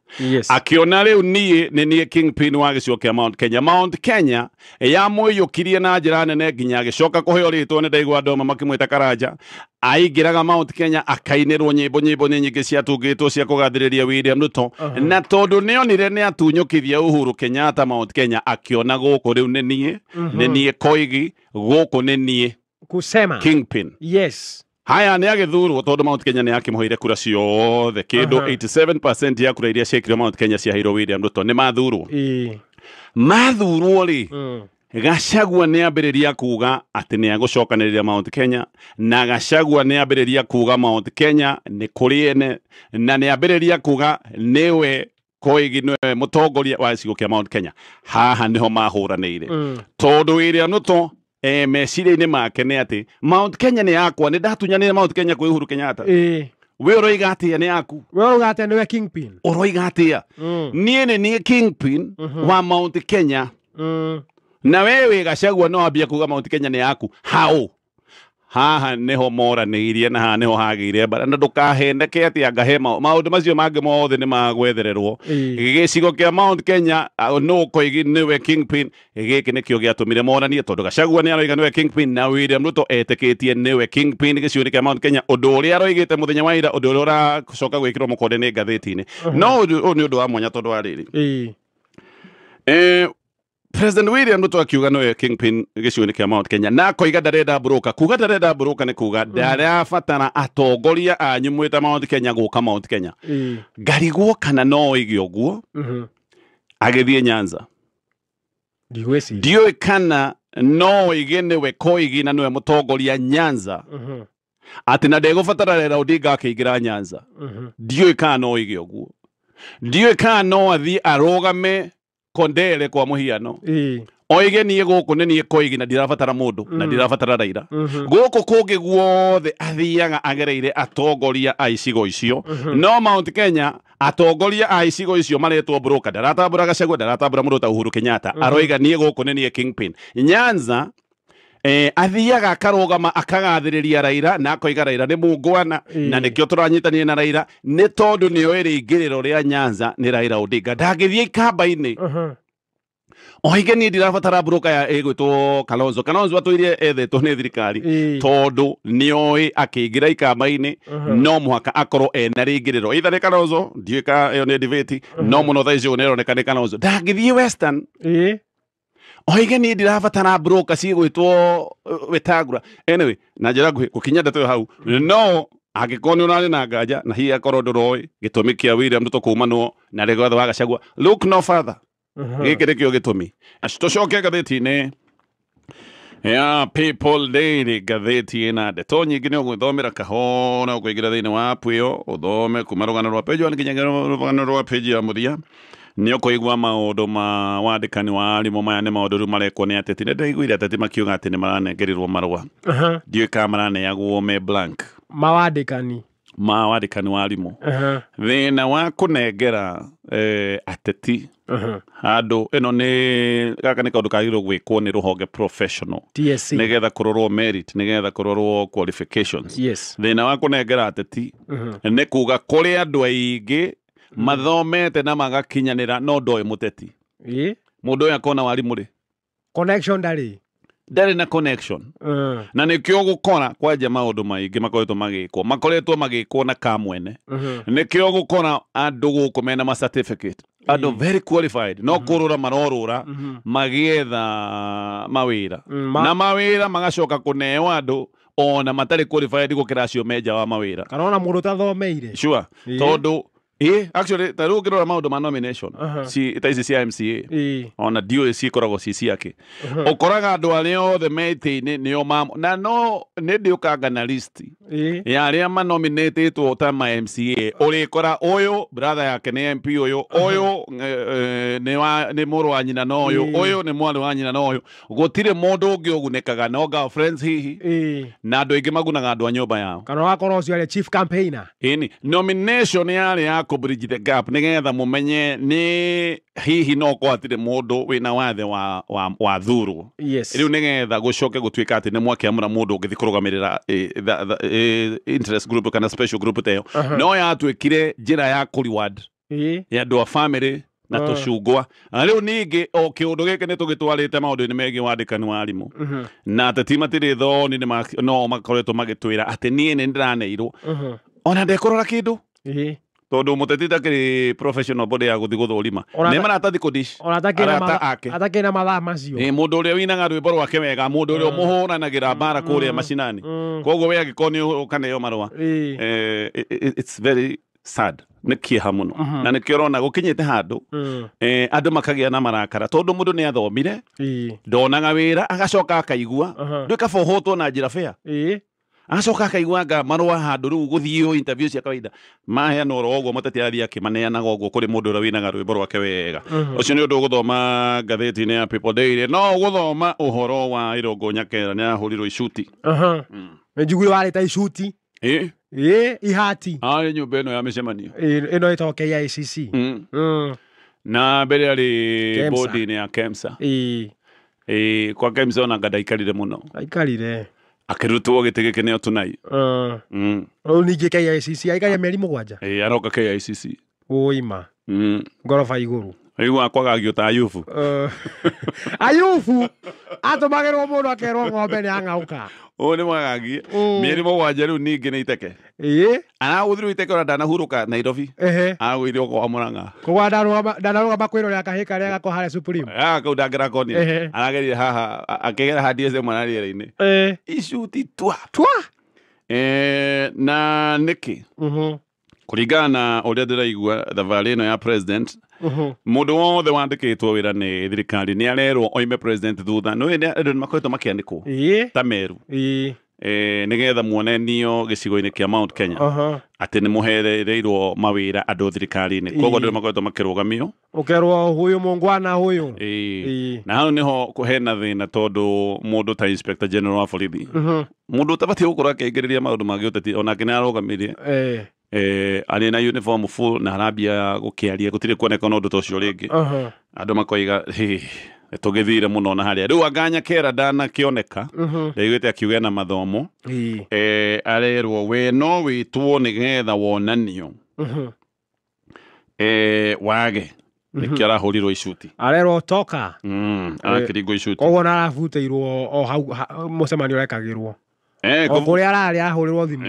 Akiona rĩu niĩ nĩ niĩ kingpin wa gĩcigo kĩa Mount Kenya. Mount Kenya yamũiyũkirie na njĩra nene nginya agĩcoka kũheo rĩtwa, nĩ ndaigua andũ amwe makĩmwĩta Karanja. Aingĩraga Mount Kenya akainĩrwo nyĩmbo, nyĩmbo nĩ nyingĩ ciatungĩtwo cia kũgathĩrĩria William Ruto, na tondũ nĩonire nĩ atunyũkithia Uhuru Kenyatta Mount Kenya, akĩona gũkũ rĩu nĩ niĩ, nĩ niĩ Koigi, gũkũ nĩ niĩ kusema kingpin. Haya nĩ agĩthurwo tondũ Mount Kenya nĩ akĩmũheire kura ciothe, kĩndũ 87% ya kura iria ciekirwo Mount Kenya ciaheirwo William Ruto, nĩ mathurwo. Mathurwo rĩ, Gachagua nĩ ambĩrĩria kuga atĩ nĩ agũcokanĩrĩria Mount Kenya, na Gachagua nĩ ambĩrĩria kuga Mount Kenya nĩ kũrĩ ene, na nĩ ambĩrĩria kuga nĩwe Koigi nĩwe mũtongoria wa gĩcigo kĩa Mount Kenya. Haha nĩho mahũranĩire, tondũ William Ruto meciria-inĩ make nĩ atĩ Mount Kenya nĩ yakwa, nĩ ndatunyanire Mount Kenya kwĩ Uhuru Kenyatta. We ũroiga atĩa nĩ yaku? We ũroiga atĩa nĩwe kingpin? Ũroiga atĩa? Niĩ nĩ niĩ kingpin wa Mount Kenya. Na we wĩ Gachagua no ambia kuga Mount Kenya nĩ yaku. Hau haha nĩho moranĩirie na haha nĩho hagĩire mbara, na ndũkaheneke atĩ anga he maũndũ macio mangĩ mothe nĩ magwethererwo. Gĩcigo kĩa Mount Kenya nũ Koigi nĩwe kingpin, gĩkĩ nĩkĩo gĩatũmire moranie, tondũ Gachagua nĩ aroiga nĩwe kingpin na William Ruto etĩkĩtie nĩwe kingpin gĩcigo-inĩ kĩa Mount Kenya, ũndũ ũrĩa aroigĩte mũthenya wa ira, ũndũ ũrĩa ũracoka gwĩkĩrwo mũkonde nĩ ngathĩti-inĩ. No ũyũ nĩ ũndũ wa mwanya tondũ wa rĩrĩ, President William Ruto akiuga nĩwe kingpin gĩcigo-inĩ kĩa Mount Kenya, na akoiga ndarenda broker. Kuga ndarenda broker nĩ kuga ndarabatara atongoria anyu mwĩta Mount Kenya gũka Mount Kenya. Ngarigwo kana no oige ũguo agĩthiĩ Nyanza. Ndiũĩ kana no oige nĩwe Koigi na nĩwe mũtongoria Nyanza, atĩ na ndegũbatara Raila Odinga akĩingĩra Nyanza. Ndiũĩ kana no oige ũguo. Ndiũĩ kana no athiĩ arũgame Kondere kwa mũhiano, oige niĩ gũkũ nĩ niĩ Koigi na ndirabatara mũndũ na ndirabatara Raila. Gũkũ kũngĩ guothe athiaga agereire atongoria a icigo icio, no Mount Kenya atongoria a icigo icio maretwo broker, ndaratambũra Gachagua, ndaratambũra mũndũ ta Uhuru Kenyatta, aroiga niĩ gũkũ nĩ niĩ kingpin. Nyanza athiaga akarũgama akagathĩrĩria Raila na akoiga Raila nĩ mũngwana na nĩkĩo tũranyitanire na Raila, nĩ tondũ nĩoĩ rĩingĩrĩro rĩa Nyanza nĩ Raila Odinga. Ndangĩthiĩ ikamba-inĩ Oige niĩ ndirabatara broker ya ĩgwĩtwo Kalonzo. Kalonzo atũire ethetwo nĩ thirikari tondũ nĩoĩ akĩingĩra ikamba-inĩ no mũhaka akorwo ena rĩingĩrĩro, either nĩ Kalonzo, ndiũĩ ka ĩyo nĩ debate, no mũno thaa ici ũguo nĩĩroneka nĩ Kalonzo ndangĩthiĩ Western. Oige niĩ ndirabatara broker cigwĩtwo Wetangula. Anyway, na njĩra nguhĩ gũkinya ndeto ĩyo hau, no angĩkorwo nĩ ũrarĩ na nganja na hihi akorwo ndũroĩ gĩtũmi kĩa William Ruto kumanwo na Rigathi wa Gachagua, look no further. Gĩkĩ nĩkĩo gĩtũmi. Tũcoke ngathĩti-inĩ ya People Daily, ngathĩti ĩna ndeto nyingĩ, nĩ ũgwĩthomera kahora ũkũingĩra thĩinĩ wa app ĩyo ũthome kuma rũgano rwa page 1 nginya rũgano rwa page ya mũthia. Nĩ ũkũigua maũndũ ma wandĩkani wa arimũ. Maya nĩ maũndũ rĩu marekwo nĩ ateti. Nĩ ndaiguire ateti makiuga atĩ nĩ maranengerirwo marũa, ndiũĩ kana maraneagwo me blank. Mawandĩkani. Ma wandĩkani wa arimũ. Thĩna wa kũnengera ateti handũ ĩno nĩ gaka nĩ kaũndũ kagĩrĩirwo gwĩkwo nĩ rũhonge professional, TSC, nĩgetha kũrorwo merit, nĩgetha kũrorwo qualifications. Thĩna wa kũnengera ateti nĩ kuga kũrĩ andũ aingĩ mathomete na magakinyanĩra no ndoĩ mũteti. Mũndũ ũyũ akona warimũ rĩ, Connection ndarĩ. Ndarĩ na connection. Na nĩkĩo gũkora kwanja maũndũ maingĩ makoretwo magĩkwo, makoretwo magĩkwo na kamwene. Nĩkĩo gũkora andũ gũkũ mena ma certificate, andũ very qualified, no kũrũra marorũra magĩetha mawĩra, na mawĩra magacoka kũneo andũ ona matarĩ qualified gũkĩra acio menja wa mawĩra. Kana ona mũndũ ũtathomeire. Sure. Tondũ actually ta rĩu ũngĩrora maũndũ ma nomination ta ici cia MCA, ona ndiũĩ cikoragwo ci ciake, ũkoraga andũ arĩa othe me itĩ-inĩ nĩo na no nĩ ndĩũkanga na list ya arĩa manominatĩtwo ta ma MCA, ũrĩkora ũyũ brother yake nĩ MP, ũyũ ũyũ nĩ mũrũ wa nyina na ũyũ, ũyũ nĩ mwarĩ wa nyina na ũyũ. Gũtirĩ mũndũ ũngĩ ũgunĩkaga, no girlfriends hihi, na andũ aingĩ magunaga andũ a nyũmba yao. Kana wakorwo ũcio arĩ chief campaigner. Ĩni nomination yarĩ ya kũ bridge the gap, nĩgetha mũmenye nĩ hihi no korwo hatirĩ mũndũ wĩna wathe wa thurwo. Rĩu nĩgetha gũcoke gũtuĩka atĩ nĩ mwakĩamũra mũndũ ũngĩthiĩ kũrũgamĩrĩra interest group kana special group ta ĩyo. No yatuĩkire njĩra ya kũ reward ya andũ a family na tũcungwa. Na rĩu ningĩ o kĩũndũ gĩkĩ nĩ tũgĩtwarĩte maũndũ-inĩ megiĩ wandĩkani wa arimũ, na ateti matirĩ thoni, no makoretwo magĩtwĩra atĩ niĩ nĩ ndĩraneirwo ona ndekũrora kĩndũ, tondũ mũteti ndakĩrĩ professional body ya gũthiĩ gũthũrima, nĩ maratathi kũdish Ona arata ake. atakĩrĩ na mathaa macio. Ĩ, mũndũ ũrĩa wĩinaga rwĩmbo rwake wega, mũndũ ũrĩa ũmũhũranagĩra mbara kũrĩa macinani. Koguo we angĩkorwo nĩ ũkaneo marũa, it's very sad, nĩ kĩeha mũno, na nĩkĩo ũrona gũkinyĩte handũ andũ makagĩa na marakara, tondũ mũndũ nĩ athomire, ndonaga wĩra, agacoka akaigua ndũĩ kaba ũhũtwo na njĩra fair, agacoka akaigua anga marũa handũ rĩu gũthiĩ interview cia kawaida maheanwo oro ũguo, mũteti athiĩ akĩmaneanaga ũguo kũrĩ mũndũ ũrĩa wĩinaga rwĩmbo rwake wega. Ũcio nĩ ũndũ ũgũthoma ngathĩti-inĩ ya People Daily. No ũgũthoma ũhoro wa Irũngũ Nyakera, nĩ arahũrirwo icuti. Nĩ njiguire warĩ ta icuti. Ihati. Arĩ nyũmba ĩno ya mĩcemanio. Ĩno ĩtagwo KICC. Na mbere arĩ KEMSA. bodi-inĩ ya KEMSA. Kwa KEMSA ona anga ndaikarire mũno. Aikarire. Akĩrutwo gĩtĩ gĩkĩ nĩ Otunai. Rĩu ningĩ KICC aikarire mĩeri 7. Aroka KICC. Ũima. Ngoroba igũrũ. Aigua kwagagio ta Ayubu. Ayubu atũmagĩrwo mũndũ akerwo ng'ombe nĩ ang'auka. Ũyũ nĩ mwagagie. Mĩeri 7 rĩu ningĩ nĩ iteke. Aragũthirwo iteke ona ndanahurũka Nairobi. Aragũithio kwa Murang'a. Koguo ndanarũgama kwĩrorera kahĩĩ karĩa gako harĩa Supreme. Ah, kau ndangĩrakonire. Aragerire haha, akĩgera ha DSM na rĩera-inĩ. Icuti twa. Twa. Na nĩkĩ? Kũringana na ũrĩa ndĩraigua thabarĩ ĩno ya president, mũndũ wothe wandĩkĩtwo wĩra nĩ thirikari nĩ arerwo oime president thutha. Nĩ andũ nĩ makoretwo makĩandĩkwo ta Meru. Nĩgetha muonenio gĩcigo-inĩ kĩa Mount Kenya atĩ nĩ mũhereirwo mawĩra andũ thirikari-inĩ. Koguo andũ nĩ makoretwo makĩrũgamio. Ũkerwo huyu mũngwana huyu. Na hau nĩho hena thĩna, tondũ mũndũ ta Inspector General wa borithi, mũndũ ũtabatiĩ gũkorwo akĩingĩrĩria maũndũ ma gĩũteti, onake nĩ arũgamirie. Arĩ na uniform full na arambia gũkĩaria, gũtirĩ kuoneka ũndũ ta ũcio rĩngĩ. Andũ makoiga tũgĩthire mũno na harĩa rĩu anga Nyakera ndanakĩoneka, ndaiguĩte akiuga na mathomo. Arerwo we no wĩtwo nĩgetha wonanio wage Nĩkĩo arahũrirwo icuti. Arerwo toka. Arakĩringwo icuti. Koguo na arabutĩirwo o hau mũcemanio ũrekagĩrwo. O kũrĩa ararĩ ahũrĩrwo thimũ.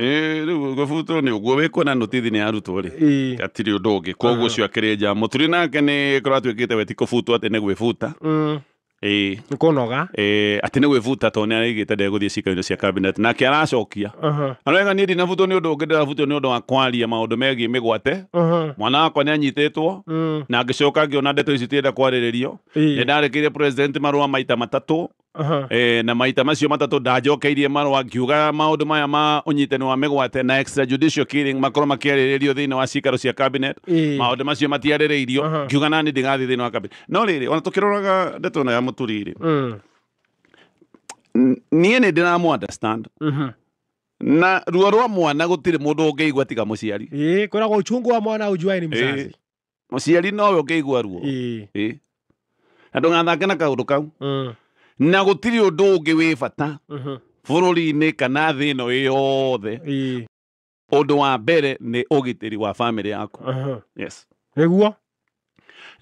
Rĩu gũbutwo nĩ ũguo wĩkuona notithi nĩ arutwo rĩ. Gatirĩ ũndũ ũngĩ. Koguo ũcio akĩrĩ nja. Mũturi nake nĩ kũratuĩkĩte we ti kũbutwo atĩ nĩ gwĩbuta. Nĩ kũnoga. Atĩ nĩ gwĩbuta tondũ nĩ araigĩte ndegũthiĩ ciikaro-inĩ cia cabinet. Nake aracokia. Arauga niĩ ndinabutwo nĩ ũndũ ũngĩ, ndĩrabutwo nĩ ũndũ wa kwaria maũndũ megiĩ mĩgwate. Mwana wakwa nĩ anyitĩtwo. Na ngĩcoka ngĩona ndeto ici tirenda kwarĩrĩrio. Nĩ ndarekeire president marũa maita matatũ. Na maita macio matatũ ndanjokeirie marũa ngiuga maũndũ maya ma ũnyitani wa mĩgwate na extrajudicial killing makorwo makĩarĩrĩrio thĩinĩ wa ciikaro cia cabinet. Maũndũ macio matiarĩrĩirio. Ngiuga nani ndigathiĩ thĩinĩ wa cabinet. No rĩrĩ, ona tũkĩroraga ndeto ĩno ya Mũturi rĩ, niĩ nĩ ndĩramũ understand. Na ruo rwa mwana gũtirĩ mũndũ ũngĩigua tiga mũciari. Kwĩragwo uchungu wa mwana ujuae ni mzazi. Mũciari nowe ũngĩigua ruo. Na ndũgathake na kaũndũ kau. Na gũtirĩ ũndũ ũngĩ wĩ bata bũrũri-inĩ kana thĩ ĩno ĩ yothe. Ũndũ wa mbere nĩ ũgitĩri wa famĩlĩ yaku. Yes. Nĩguo.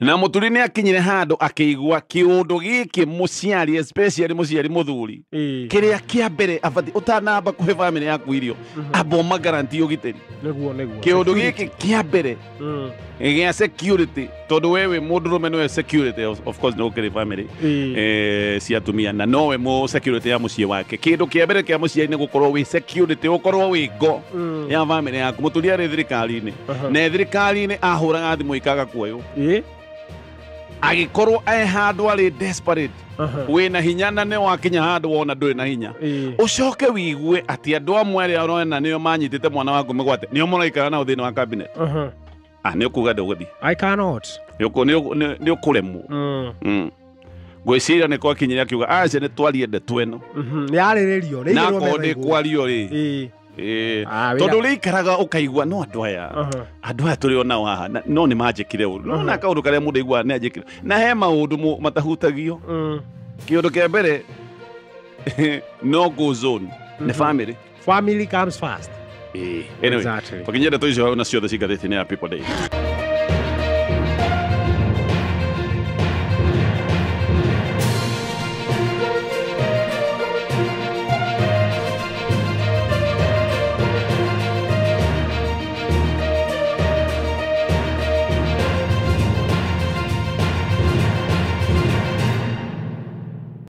Na Mũturi nĩ akinyire handũ akĩigua kĩũndũ gĩkĩ mũciari, especially mũciari mũthuri, kĩrĩa kĩa mbere abatiĩ ũtanamba kũhe famĩlĩ yaku irio, amba ũmagaranti ũgitĩri. Nĩguo, nĩguo. Kĩũndũ gĩkĩ kĩa mbere gĩa security, tondũ we wĩ mũndũrũme nĩwe security, of course nĩ ũkĩrĩ famĩlĩ cia atumia, na nowe mũ security ya mũciĩ wake. Kĩndũ kĩa mbere kĩa mũciari nĩ gũkorwo wĩ security, ũkorwo wĩ ngo ya famĩlĩ yaku. Mũturi arĩ thirikari-inĩ, na thirikari-inĩ ahũraga thimũ ikaga kuoywo. Agĩkorwo e handũ arĩ desperate, wĩna hinya na nĩ wakinya handũ wona ndũrĩ na hinya, ũcoke wigue atĩ andũ amwe arĩa ũrona nĩo manyitĩte mwana waku mĩgwate nĩo mũraikara nao thĩinĩ wa cabinet. Nĩ ũkuga ndũgũthiĩ. I cannot. Nĩ ũkũremwo. Ngwĩciria nĩ kwakinyire akiuga aca nĩ twarie ndeto ĩno. Nĩ yarĩrĩrio, nĩ Na igĩrwo akorwo metha ndĩ igũrũ. kwario rĩ. Tondũ ũrĩikaraga ũkaigua no andũ aya, andũ aya tũrĩ o nao haha, no nĩ manjĩkire ũru. No na kaũndũ karĩa mũndũ aiguaga nĩ anjĩkire. Na he maũndũ matahutagio. Kĩũndũ kĩa mbere, no go zone nĩ family. Family comes first. Anyway, Exactly. tũkinyie ndeto icio na ciothe ci ngathĩti-inĩ ya People Daily.